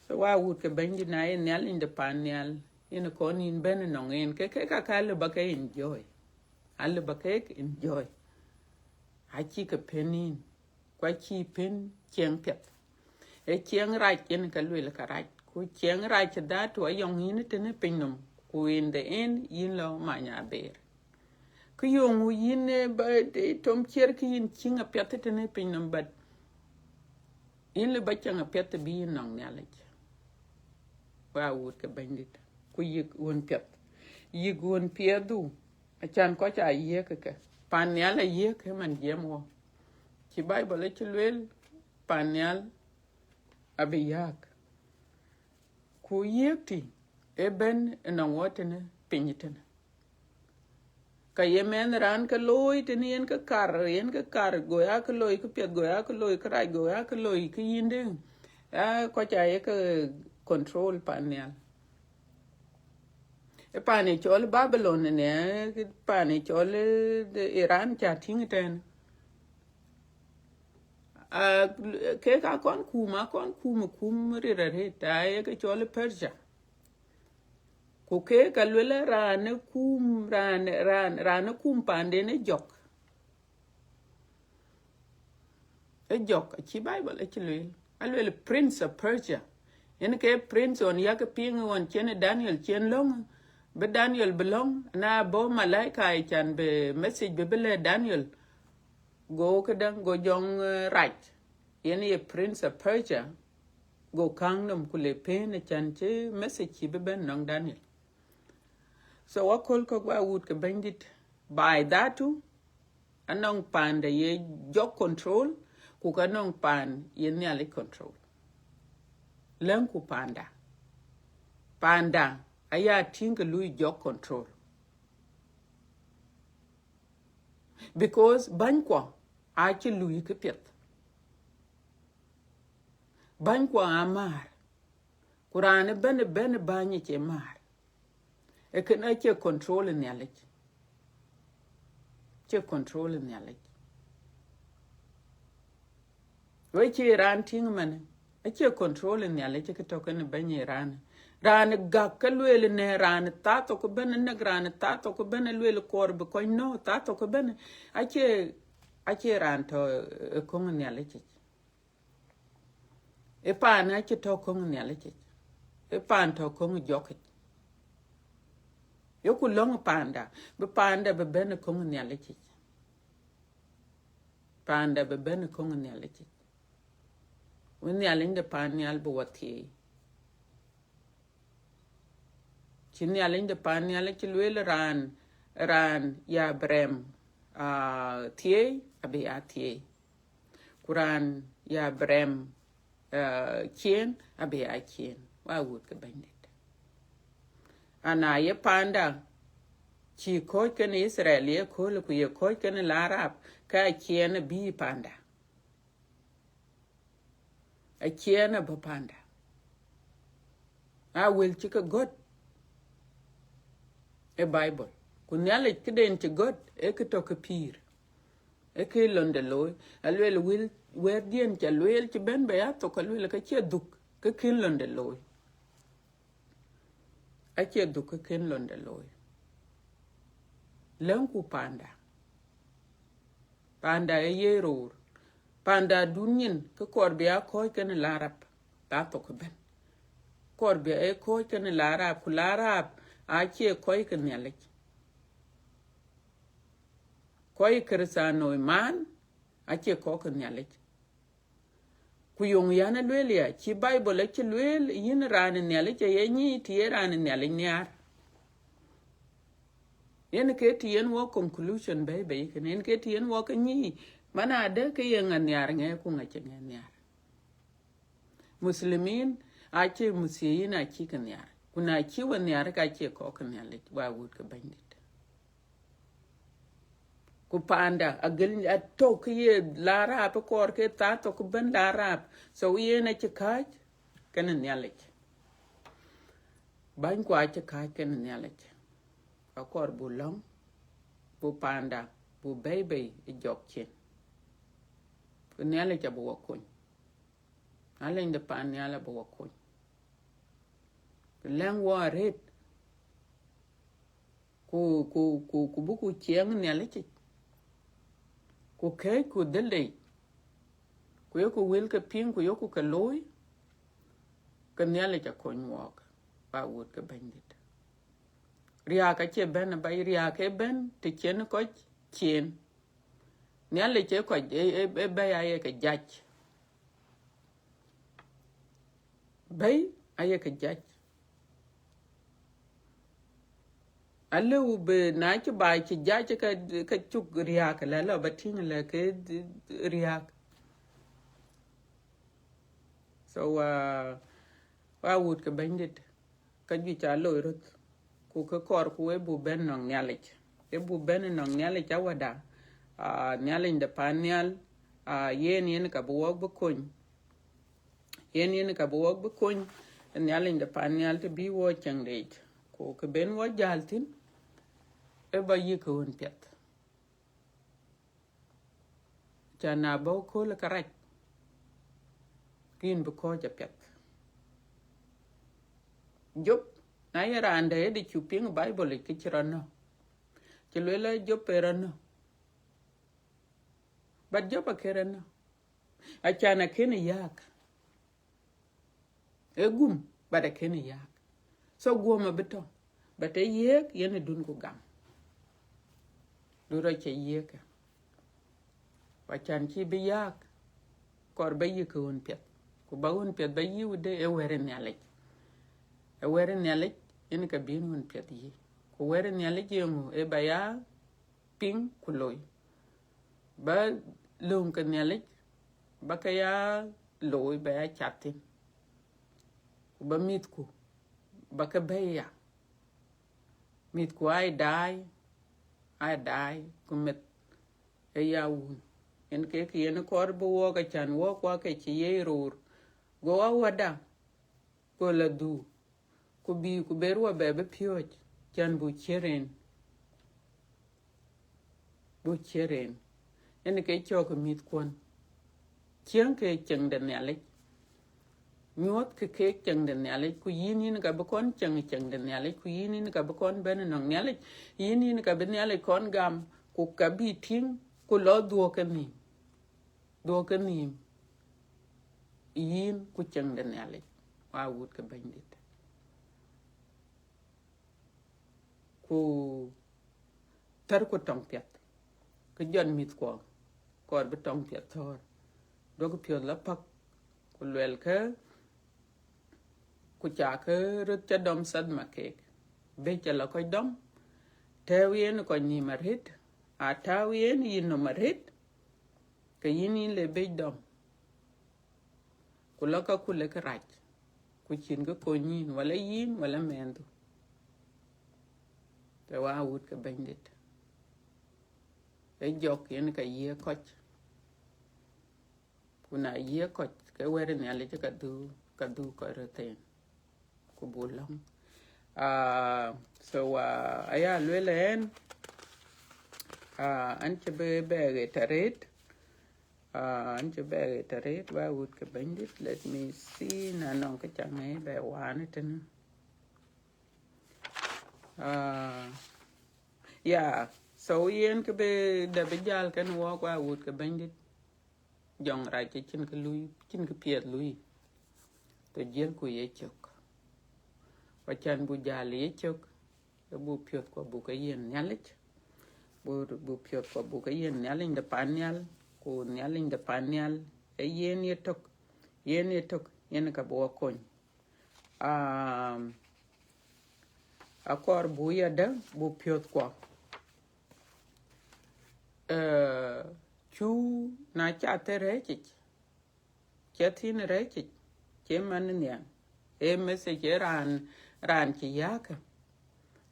So wa wut ke Bɛ̈nydït, na ye Nhialic de pan nhial, yen kɔn yïn bɛ̈n ënɔŋ en, ke, ke ka, ka lëu ba ke enjoy. A lëu ba ke enjoy. Acï ke pën yïn. Ku acï pën ciɛɛŋ piɛth. Ë ciɛɛŋ rac yen ka lueel ka rac. Ku ciɛɛŋ rac dhatu ayɔŋ yïn tënë piny nɔm. Ku in the end, yïn lɔ many aber. Kë yöŋ yïn, eh, ba, eh, tom ciɛɛr kë yïn cieŋ apiɛth tënë piny nɔm, but yïn lëu ba cieŋ apiɛth të bï yïn nɔŋ Nhialic. Wa wut ke Bɛ̈nydït, ku yïk ɣön piɛth. Yïk ɣön piɛthdu, acan kɔc aa yiëk ke. Pan nhial ayiëk ke man jiɛɛm wɔ. Cï Bible acï lueel, pan nhial abï yääk. Ku yiëk tï ëbën ënɔŋ wɔ tënë piny tënë. Ka ye mɛnh raan ke looi tënë yen ke kar, yen ke kar, go ya ke looi ke piɛth, go ya ke looi ke rac, go ya ke looi ke yïndë. Ya kɔc aa ye ke control pan nhial. Ë pan ë cɔl Babylon ënë, pan ë cɔl, eh, Iran ca tïŋ tɛ̈n. Ah, kek akɔn kum, akɔn kum, kum rir arët, aye ke cɔl Persia. Ku kek ka luel raan ë kum, raan, raan, raan ë kum panden ë jɔk. Ë jɔk, acï Bible acï lueel. Aluel Prince of Persia. Yen ke prince ɣɔn yak piŋ ɣɔn cïn Daniel cïn lɔ̈ŋ, bï Daniel bï lɔ̈ŋ, na bɔ̈ malaika ë can bï message bï bï lɛ̈k Daniel. Go këdäŋ, go jɔŋ, eh, rac, yen ye Prince of Persia, go käŋ nɔm ku le pën ë can cï message cï bï bɛ̈n nɔŋ Daniel. So aköl kɔ̈k wa wut ke Bɛ̈nydït, baai dhatu, anɔŋ panda ye jɔk control, ku ka nɔŋ pan ye Nhialic control. Lɛ̈ŋku panda. Panda aya tïŋ ke lui jɔk control. Because bänykuɔ acï lui këpiɛth. Bänykuɔ aa määr. Ku raan ëbɛ̈n, ëbɛ̈n bäny acie määr. Ee kën acie control Nhialic. Acie control Nhialic. We cï raan tïŋ mɛnë, acie control Nhialic kë tɔ̈ kënë bɛ̈ny ë raan. Raan gäk ke lueel në raan thaa thok ëbɛ̈n, nɛk raan thaa thok ëbɛ̈n, lueel kɔɔr bï kɔc nɔ̈k thaa thok ëbɛ̈n, acie, acie raan tɔ̈ ë köŋ Nhialic yic. Ë paan acï tɔ̈ köŋ Nhialic yic. Ë paan tɔ̈ köŋ jɔk yic. Yeku lɔ̈ŋ panda, bï panda bï bɛ̈n ë köŋ Nhialic yic. Panda bï bɛ̈n ë köŋ Nhialic yic. Wën Nhialic de paan nhial bï wɔ thieei. Cï Nhialic de pan nhial acï lueel, raan, raan ya bï rɛm, ah, thiëëi, abï ya thiëëi. Ku raan ya bï rɛm, ah, ciëën, abï ya ciëën. Wa wut ke Bɛ̈nydït. Ana ye panda, cï kɔ̈ɔ̈c kenë Itharel ye kööl, ku ye kɔ̈ɔ̈c kenë la Arab, ka aciëën abï panda. Aciëën abï panda. A wël cï ke gɔ̈t ë Bible. Ku Nhialic këden cï gɔ̈t, ee kë tɔ̈ ke pïïr. Ee kë londe looi. Aluel wël, wɛ̈tdiɛ̈n ca lueel cï bɛ̈n bɛ ya thok, aluel ka cie dhuk, ke kën londe looi. Acie dhuk ke kën londe looi. Lɛ̈ŋku panda. Panda ë ye roor. Panda dun nyin, ke kɔɔr bï a kɔ̈ɔ̈c kenë la Arab, la thok ëbɛ̈n. Kɔɔr bï a kɔ̈ɔ̈c kenë la Arab, ku la Arab acie kɔc ke Nhialic. Kɔc Krithiano man, acie kɔc ke Nhialic. Ku yöŋ yɛn alueel ya, cï Bible acï lueel, yïn raan ë Nhialic aye nyic, të ye raan ë Nhialic nhiaar. Yen ke të yen wɔ conclusion bɛ̈i bɛ̈i kënë, yen ke të yen wɔ ke nyic, man adë ke ye ŋa nhiaar ŋɛk ku ŋa cï ŋɛk nhiaar. Muslimin acie muthiiyin, acï ke nhiaar. Ku na cï we nhiaar, ka cie kɔc ke Nhialic, wa wut ke Bɛ̈nydït. Ku panda, agël atɔ̈ ke ye la Arab, kɔɔr ke thaa thok bɛ̈n la Arab. So yen acï kääc kenë Nhialic. Bäny ku acï kääc kenë Nhialic. Ka kɔɔr bu lɔ̈ŋ, bu panda, bu bɛ̈i bei ë jɔk cin. Ku Nhialic abï wɔ kony. Alɛny de pan nhial abï wɔ kony. Ku lɛ̈ŋ wɔ arëët. Ku, ku, ku, ku buku ciɛɛŋ Nhialic yic. Ku kɛ̈ɛ̈cku dhël de yic. Ku yeku wël ke piŋ, ku yeku ke looi. Ke Nhialic akony wɔɔk, ba wut ke Bɛ̈nydït. Riääk acie bɛ̈n aba, riääk ee bɛ̈n të cïn kɔc ciëën. Nhialic ee kɔc, ee, ee, ee bɛ̈i aye ke jac. Bɛ̈i aye ke jac. Alëu bï na cï baai cï jac ke, ke cuk riääk, la lɔ ba tïŋ la ke riääk. So, uh, wa wut ke Bɛ̈nydït, ka juëc aa loi röt, ku ke kɔɔrku ee bu bɛ̈n nɔŋ Nhialic. Ee bu bɛ̈n nɔŋ Nhialic awäda, ah, Nhialic de pan nhial, ah, yen, yen ka bï wɔk bï kony. Yen, yen ka bï wɔk bï kony, Nhialic de pan nhial të bï wɔ cieŋ de yic. Ku kë ben wɔ jäl thïn, ë ba yïk ɣön piɛth. Ca na bɔ̈ kööl kärac, ke yïn bï kɔ̈ɔ̈c apiɛth. Job, na ye raan dɛ̈ ëdï cuk piŋ Bible yic, ke cï rɔt nɔ̈k. Cï lueel la Job ee rɔt nɔ̈k. But Job akën rɔt nɔ̈k. Acan akën yääk. Ee gum, but akën yääk. So guɔ̈m abï tɔ̈, but ee yiëëk yen ë dun ku gam. Du rɔt cï yiëëk ë. Ku acan cï bï yääk, kɔɔr ba yïk ɣön piɛth. Ku ba ɣön piɛth ba yïk wudë, ee wɛ̈t ë Nhialic. Ee wɛ̈t ë Nhialic, yen ka bïn ɣön piɛth yïk. Ku wɛ̈t ë Nhialic yeŋö? Ee ba ya piŋ ku loi. Ba lööŋ ke Nhialic, ba ke ya looi, ba ya cath thïn. Ku ba mïthku, ba ke bɛ̈i ya. Mïthku aa daai, aa daai, ku meth ee ya wun. Yen kek yen kɔɔr bï wɔk acan wɔk wa ke cï ye roor. Go awäda, go la dhuu. Ku bï, ku ber wɔ bɛ bï piööc, can bu ciëër en. Bu ciëër en. Yen ke cɔk mïthkuɔn. Cieŋ ke cieŋ de Nhialic. Nyuɔ̈th ke keek cieŋ de Nhialic, ku yïn, yïn ka bï kɔn cieŋ cieŋ de Nhialic, ku yïn, yïn ka bï kɔn bɛ̈n nɔŋ Nhialic, yïn, yïn ka bï Nhialic kɔn gam, ku ka bï tïŋ, ku lɔ dhuɔ̈k ke nhïïm. Dhuɔ̈k ke nhïïm. Yïn ku cieŋ de Nhialic, wa wut ke Bɛ̈nydït. Ku thär ku tɔŋ piɛth, ke jɔt mïthkuɔ, kɔɔr bï tɔŋ piɛth thɔ̈ɔ̈r. Duɔ̈k piɔ̈th la päk, ku luɛlkë, ku cakë röt ca dɔm thathma keek. Bec ala kɔc dɔm, tɛ̈ɛ̈u yen kɔc nhïïm arët, a tääu yen yï nɔm arët, ke yïn yïn le bec dɔm. Ku la ka ku le kërac, ku cïn kë kony yïn, wala yïn, wala mɛnhdu. Ke wa wut ke Bɛ̈nydït. Ë jɔk yen ka yiëk kɔc. Ku na yiëk kɔc, ke wɛ̈t Nhialic ka dhuk, ka dhuk kɔc röt thïn. Ku buk lɔ̈ŋ. Ah, so, ah, aya lueel ɛn, ah, an cï bï bɛ̈ɛ̈k ë tɛ̈rët. Ah, an cï bɛ̈ɛ̈k ë tɛ̈rët, wa wut ke Bɛ̈nydït. Let me see, na nɔŋ kë ca ŋɛi bɛ waan ëtënë. Ah, yeah, so yen kë bï dap bï jäl kenë wɔk, wa wut ke Bɛ̈nydït. Jɔŋrac acïn kë lui, cïn kë piɛth lui. Të jiëlku yecök. Ku acän buk jäl yecök, ke buk piɔ̈ɔ̈thkua buk ke yiën Nhialic. Buk, buk piɔ̈ɔ̈thkua buk ke yiën Nhialic de pan nhial, ku Nhialic de pan nhial, ee yen yetök, yen yetök, yen ka bï wa kony. Um, akɔɔr buk yadë, buk piɔ̈ɔ̈thkua. Eh, cu na cath ë rɛ̈ɛ̈cic, cath thïn rɛ̈ɛ̈cic, cie man nhial. Ee message ë raan, raan cï yääkë,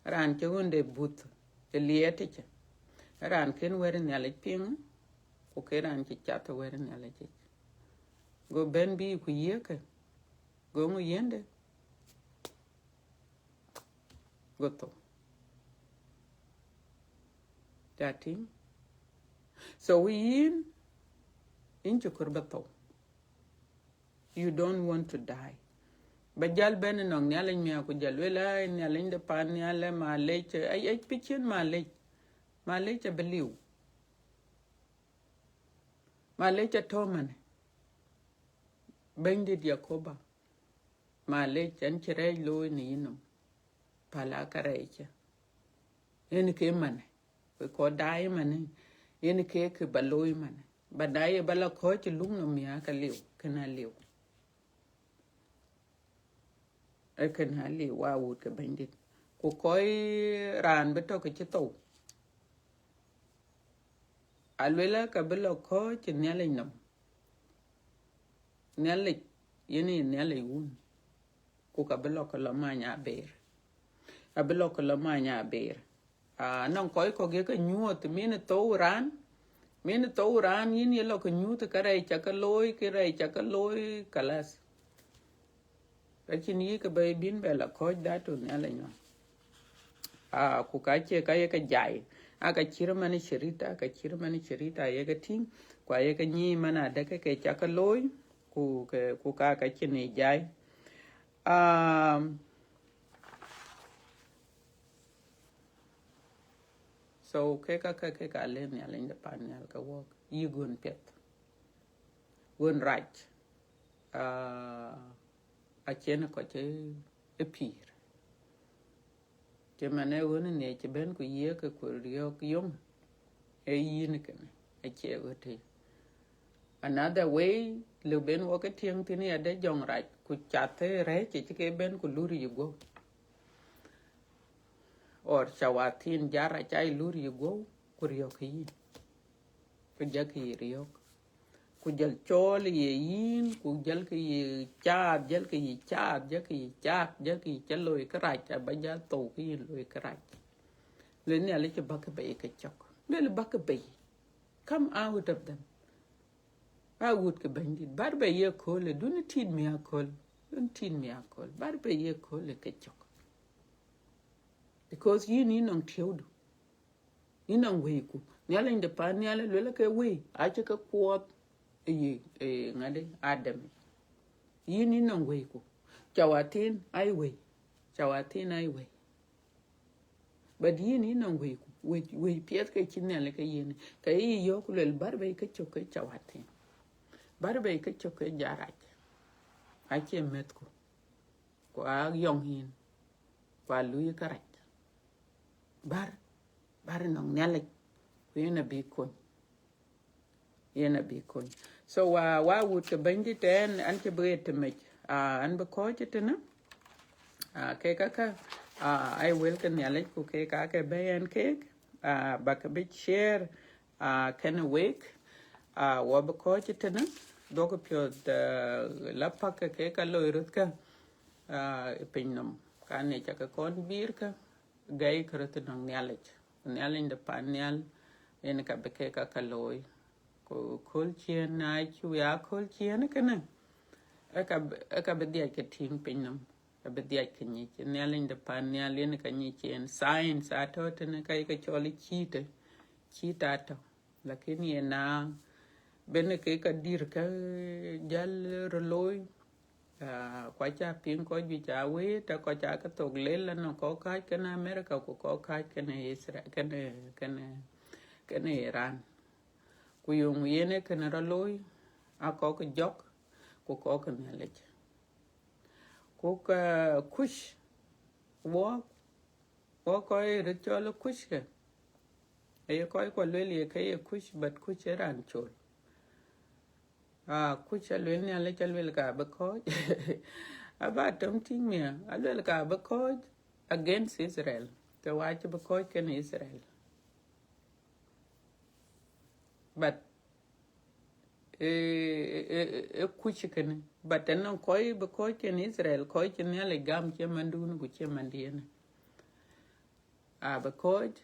raan cï ɣönde buth ë liɛɛt ëcë, raan kën wɛ̈t Nhialic piŋ, ku ke raan cï cath wɛ̈t Nhialic yic. Go bɛ̈n bï ku yiëkë, go ŋö yiëndë? Go thou. Ca tïŋ? So yïn, yïn cï kɔɔr ba thou. You don't want to die. Ba jäl bɛ̈n ënɔŋ Nhialic miäk ku jäl lueel, ai, Nhialic de pan nhial, malec, ai, ai, pï cïn malec. Malec abï liu. Malec atɔ̈ manë. Bɛ̈nydït Yakoba, malec, an cï rɛɛc looi në yïnɔm. Päl aa ka rɛɛc cë. Yen ke manë, we kɔɔr daai manë, yen ke kë ba looi manë. Ba daai ba la kɔ̈ɔ̈c ë luk nɔm miäk aliu, kën aliu. Ee kën aliu, wa wut ke Bɛ̈nydït. Ku kɔc raan bï tɔ̈ ke cï thou. Aluel ka bï la kɔ̈ɔ̈c ë Nhialic nɔm. Nhialic, yen ye Nhialic wun. Ku ka bï lɔ ke lɔ many aber. Abï lɔ ke lɔ many aber. Ah, nɔŋ kɔc kɔ̈k ye ke nyuɔɔth, min thou raan, min thou raan, yïn ye lɔ ke nyuɔɔth ke rɛɛc ca ke looi, ke rɛɛc ca ke looi, kalas. Ka cïn yï ke bɛ bïn bɛ la kɔ̈ɔ̈c dhatu Nhialic nɔm. Ah, ku ka cie ka ye ke jai. A ka cït man ë cirit, a ka cït man ë cirit, a ye ke tïŋ, ku a ye ke nyic man adɛ̈ ke ke ca ke looi, ku ke, ku ka ka cïn ë jai. Um, so ke ka, ke, ke ka le Nhialic de pan nhial ke wɔk, yï ɣön piɛth. Ɣön rac, ah, acïn kɔc ë, ë pïïr. Cï man ë ɣön ë nhiëc cï bɛ̈n ku yiëk ke ku riɔ̈ɔ̈k yom, ee yïn kënë, acie ɣöt tei. Another way, lëu ben wɔ ke tiëŋ thïn ya de jɔŋrac, ku cath ë rɛ̈ɛ̈c cï ke ben ku lur yï guɔ̈u. Or cawathin jar aca yï lur yï guɔ̈u, ku riɔ̈ɔ̈k yïn. Ku jakï yï riɔ̈ɔ̈k. Ku jɔl cɔɔl ye yïn, ku jɔlkï yï caath, jɔlkï yï caath, jɔlkï yï caath, jɔlkï yï cä looi kërac, aba jal thou ke yïn looi kërac. Luel Nhialic, bäkï bei ke cök. Luel bäkï bei. Come out of them. A wut ke Bɛ̈nydït, bär bei ye köölë, dunë tit mi aköl, dunë tit mi aköl, bär bei ye köölë ke cök. Because yïn yï nɔŋ tiëudu, yï nɔŋ wëiku. Nhialic de pan nhial ë luel ke wëi, acï ke kuɔɔth ë yï, ë ŋadï, Adam. Yïn yï nɔŋ wëiku. Cawathin ai wëi, cawathin ai wëi. But yïn yï nɔŋ wëiku, wëi, wëi piɛth ke cï Nhialic ke yiën, ke yï yɔ̈ɔ̈k luel bär bei ke cök ke cawathin. Bär bei ke cök ke jarac. Acie mɛthku. Ku a yɔŋ yïn. Ku a luui kërac. Bär, bär nɔŋ Nhialic. Ku yen abï kony. Yen abï kony. So, wa, wa wut ke Bɛ̈nydït ɛn, an cï bï ɣet tëmec. Ah, an bï kɔ̈ɔ̈c ëtënë. Ah, ke ka ka, Ah, ai wël ke Nhialic ku kek aa ke bɛ̈ɛ̈i ɛn keek, ah, ba ke bï share, ah, kënë week, ah, wɔ bï kɔ̈ɔ̈c ëtënë, duɔ̈kkë piɔ̈ɔ̈th, ah, la päk ke kek ka loi röt kä, ah, ë piny nɔm. Ka ŋic ca ke kɔn bïïr kä, gäi ke röt ënɔŋ Nhialic. Ku Nhialic de pan nhial, yen ka bï kek ka ka looi. Ku kööl ciëën, na cï wia kööl ciëën kënë, ë ka bï, ë ka bï dhiac ke tïŋ piny nɔm. Abï dhiac ke nyic. Nhialic de pan nhial yen ka nyic en. Science atɔ̈ tënë, ka ye ke cɔl cït, cït atɔ̈. Lakin ye na bɛ̈n ke ka dïr ka jäl röt looi, ah, ku aca piŋ kɔc juëc aa wëët, a kɔc aa ke thok lel, anɔŋ kɔc kääc kenë America ku kɔc kääc kenë Israel, kenë, kenë, kenë Iran. Ku yöŋ yen ee kënë rɔt looi, a kɔc ke jɔk, ku kɔc ke Nhialic. Ku ka Kuc, wɔ, wɔ kɔc röt cɔl Kuc kë, aye kɔc kuɔ luel ye ke ye Kuc, but Kuc ee raan col. Ah, Kuc aluel Nhialic, aluel ka bï kɔ̈ɔ̈c. Aba tɔŋ tïŋ miäk, aluel ka bï kɔ̈ɔ̈c against Israel. Ke wa cï bï kɔ̈ɔ̈c kenë Israel. But, eh, eh, eh, eh, Kuc kënë. But anɔŋ kɔc bï kɔ̈ɔ̈c kenë Israel, kɔc cï Nhialic gam, cie mandun ku cie mandiɛn. Abï kɔ̈ɔ̈c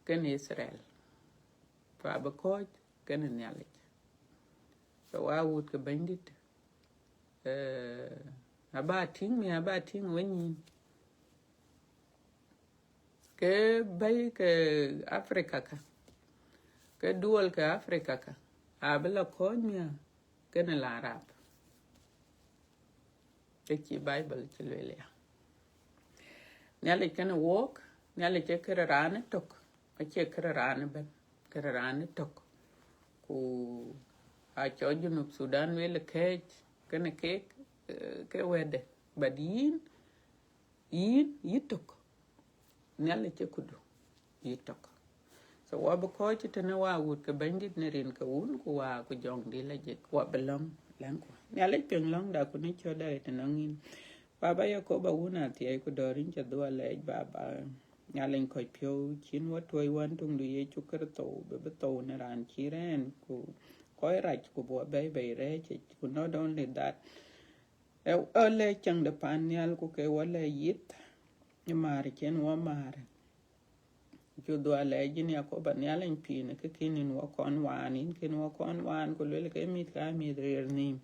kenë Israel. Ku abï kɔ̈ɔ̈c kenë Nhialic. So wa wut ke Bɛ̈nydït, eh, aba tïŋ miäk, aba tïŋ wëny yïn. Ke bɛ̈i ke Africa ka, ke duɔl ke Africa ka, abï la kɔ̈ɔ̈c miäk kenë la Arab. Ke cï Bible cï lueel ya. Nhialic kenë wok, Nhialic ee kërë raan ë tök, acie kërë raan ëbɛ̈n, kërë raan ë tök. Ku acɔl Junub Sudan lueel kɛ̈ɛ̈c kenë kek, eh, ke wɛ̈tde. But yïn, yïn, yï tök. Nhialic ee këdu, yï tök. So wa bï kɔ̈ɔ̈c tënë, wa wut ke Bɛ̈nydït në rin ke Wun ku Wä ku Jɔŋdït Lajik, wa bï lɔ̈ŋ, lɛ̈ŋku. Nhialic piŋ lɔ̈ŋda ku në cɔ̈tda ëtënɔŋ yïn. Baba Yakoba Wun athiɛɛi ku dɔ̈ɔ̈r, yïn ca dhuɔ̈k lɛɛc, Baba. Nhialic kɔc piɔ̈u, cïn wɔ tuɔ̈c Wën töŋdu Yecu Kërtho, bï bï thou në raan cï rɛ̈ɛ̈r, ku kɔc rac ku bï wɔ bɛ̈ɛ̈i bei rɛ̈ɛ̈c yic. Ku not only that, ë, ë lɛ̈k cäŋ de pan nhial ku ke wɔ lɛ̈k yith ë määr cïn wɔ määr. Cu dhuɔ̈k lɛɛc yïn Yakoba Nhialic pïïr në kë kën yïn wɔ kɔn waan, yïn kën wɔ kɔn waan, ku luel ke mïth ka mïth rëër nhïïm.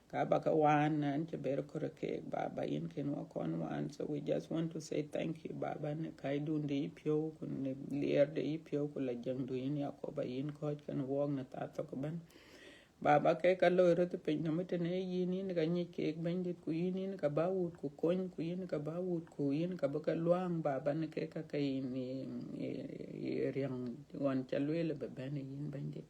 Ka ba ke waan, na ɣɛn cï ber kɔ̈r keek, Baba, yïn kën wɔ kɔn waan. So we just want to say thank you, Baba, në kaidun de yï piɔ̈u, ku në liɛɛr de yï piɔ̈u, ku la jëŋdu yïn Yakoba, yïn kɔ̈ɔ̈c kenë wɔɔk në thaa thok ëbɛ̈n. Baba, ke ka loi röt piny nɔm tënë yïn, yïn ka nyic keek Bɛ̈nydït, ku yïn, yïn ka ba wut ku kony, ku yïn ka ba wut ku yïn ka bï ke luaŋ, Baba, në ke ka ke yïn, yï, yï, yï riäŋ ɣɔn ca lueel bï bɛ̈n yïn Bɛ̈nydït.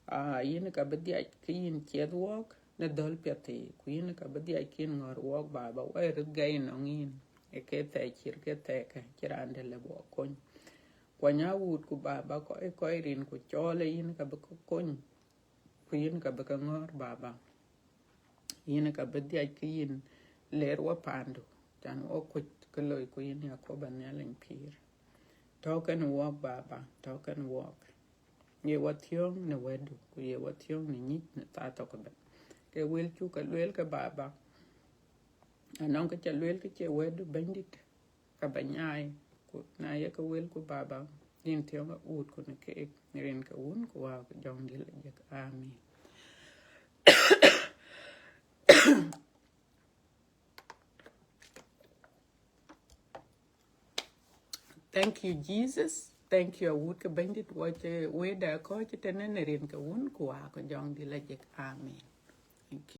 Ah, yïn ka bï dhiac ke yïn ciɛth wɔɔk në dhɔ̈l piɛth yiic, ku yïn ka bï dhiac ke yïn ŋɔ̈ɔ̈r wɔɔk, Baba, wɔ röt gɛi nɔŋ yïn, ë ke thɛɛr cït ke thɛɛr kë, cï raan dɛ̈ lëu bï wɔ kony. Kuany awut ku Baba, kɔc, kɔc rin ku cɔɔl ë yïn ka bï ke kony, ku yïn ka bï ke ŋɔ̈ɔ̈r, Baba. Yïn ka bï dhiac ke yïn leer wɔ paandu, can wɔ kuc ke loi ku yïn Yakoba Nhialic pïïr. Tɔ̈u kenë wɔɔk, Baba, tɔ̈u kenë wɔɔk. Ye wɔ thiɔ̈ɔ̈ŋ në wɛ̈tdu, ku ye wɔ thiɔ̈ɔ̈ŋ në nyic në thaa thok ëbɛ̈n. Ke wël cuk ke lueel ke, Baba, anɔŋ kë ca lueel kë cie wɛ̈tdu, Bɛ̈nydït, ka ba nyaai, ku na ye ke wëlku, Baba, yïn thiɔ̈ŋ awut ku në keek, në rin ke Wun ku Wä ku Jɔŋdït Lajik. Amen. Thank you, Jesus. Thank you, awut ke Bɛ̈nydït, wɔ cï wëëtda kɔ̈ɔ̈c tënë, në rin ke Wun ku Wä ku Jɔŋdït Lajik. Amen. Thank you.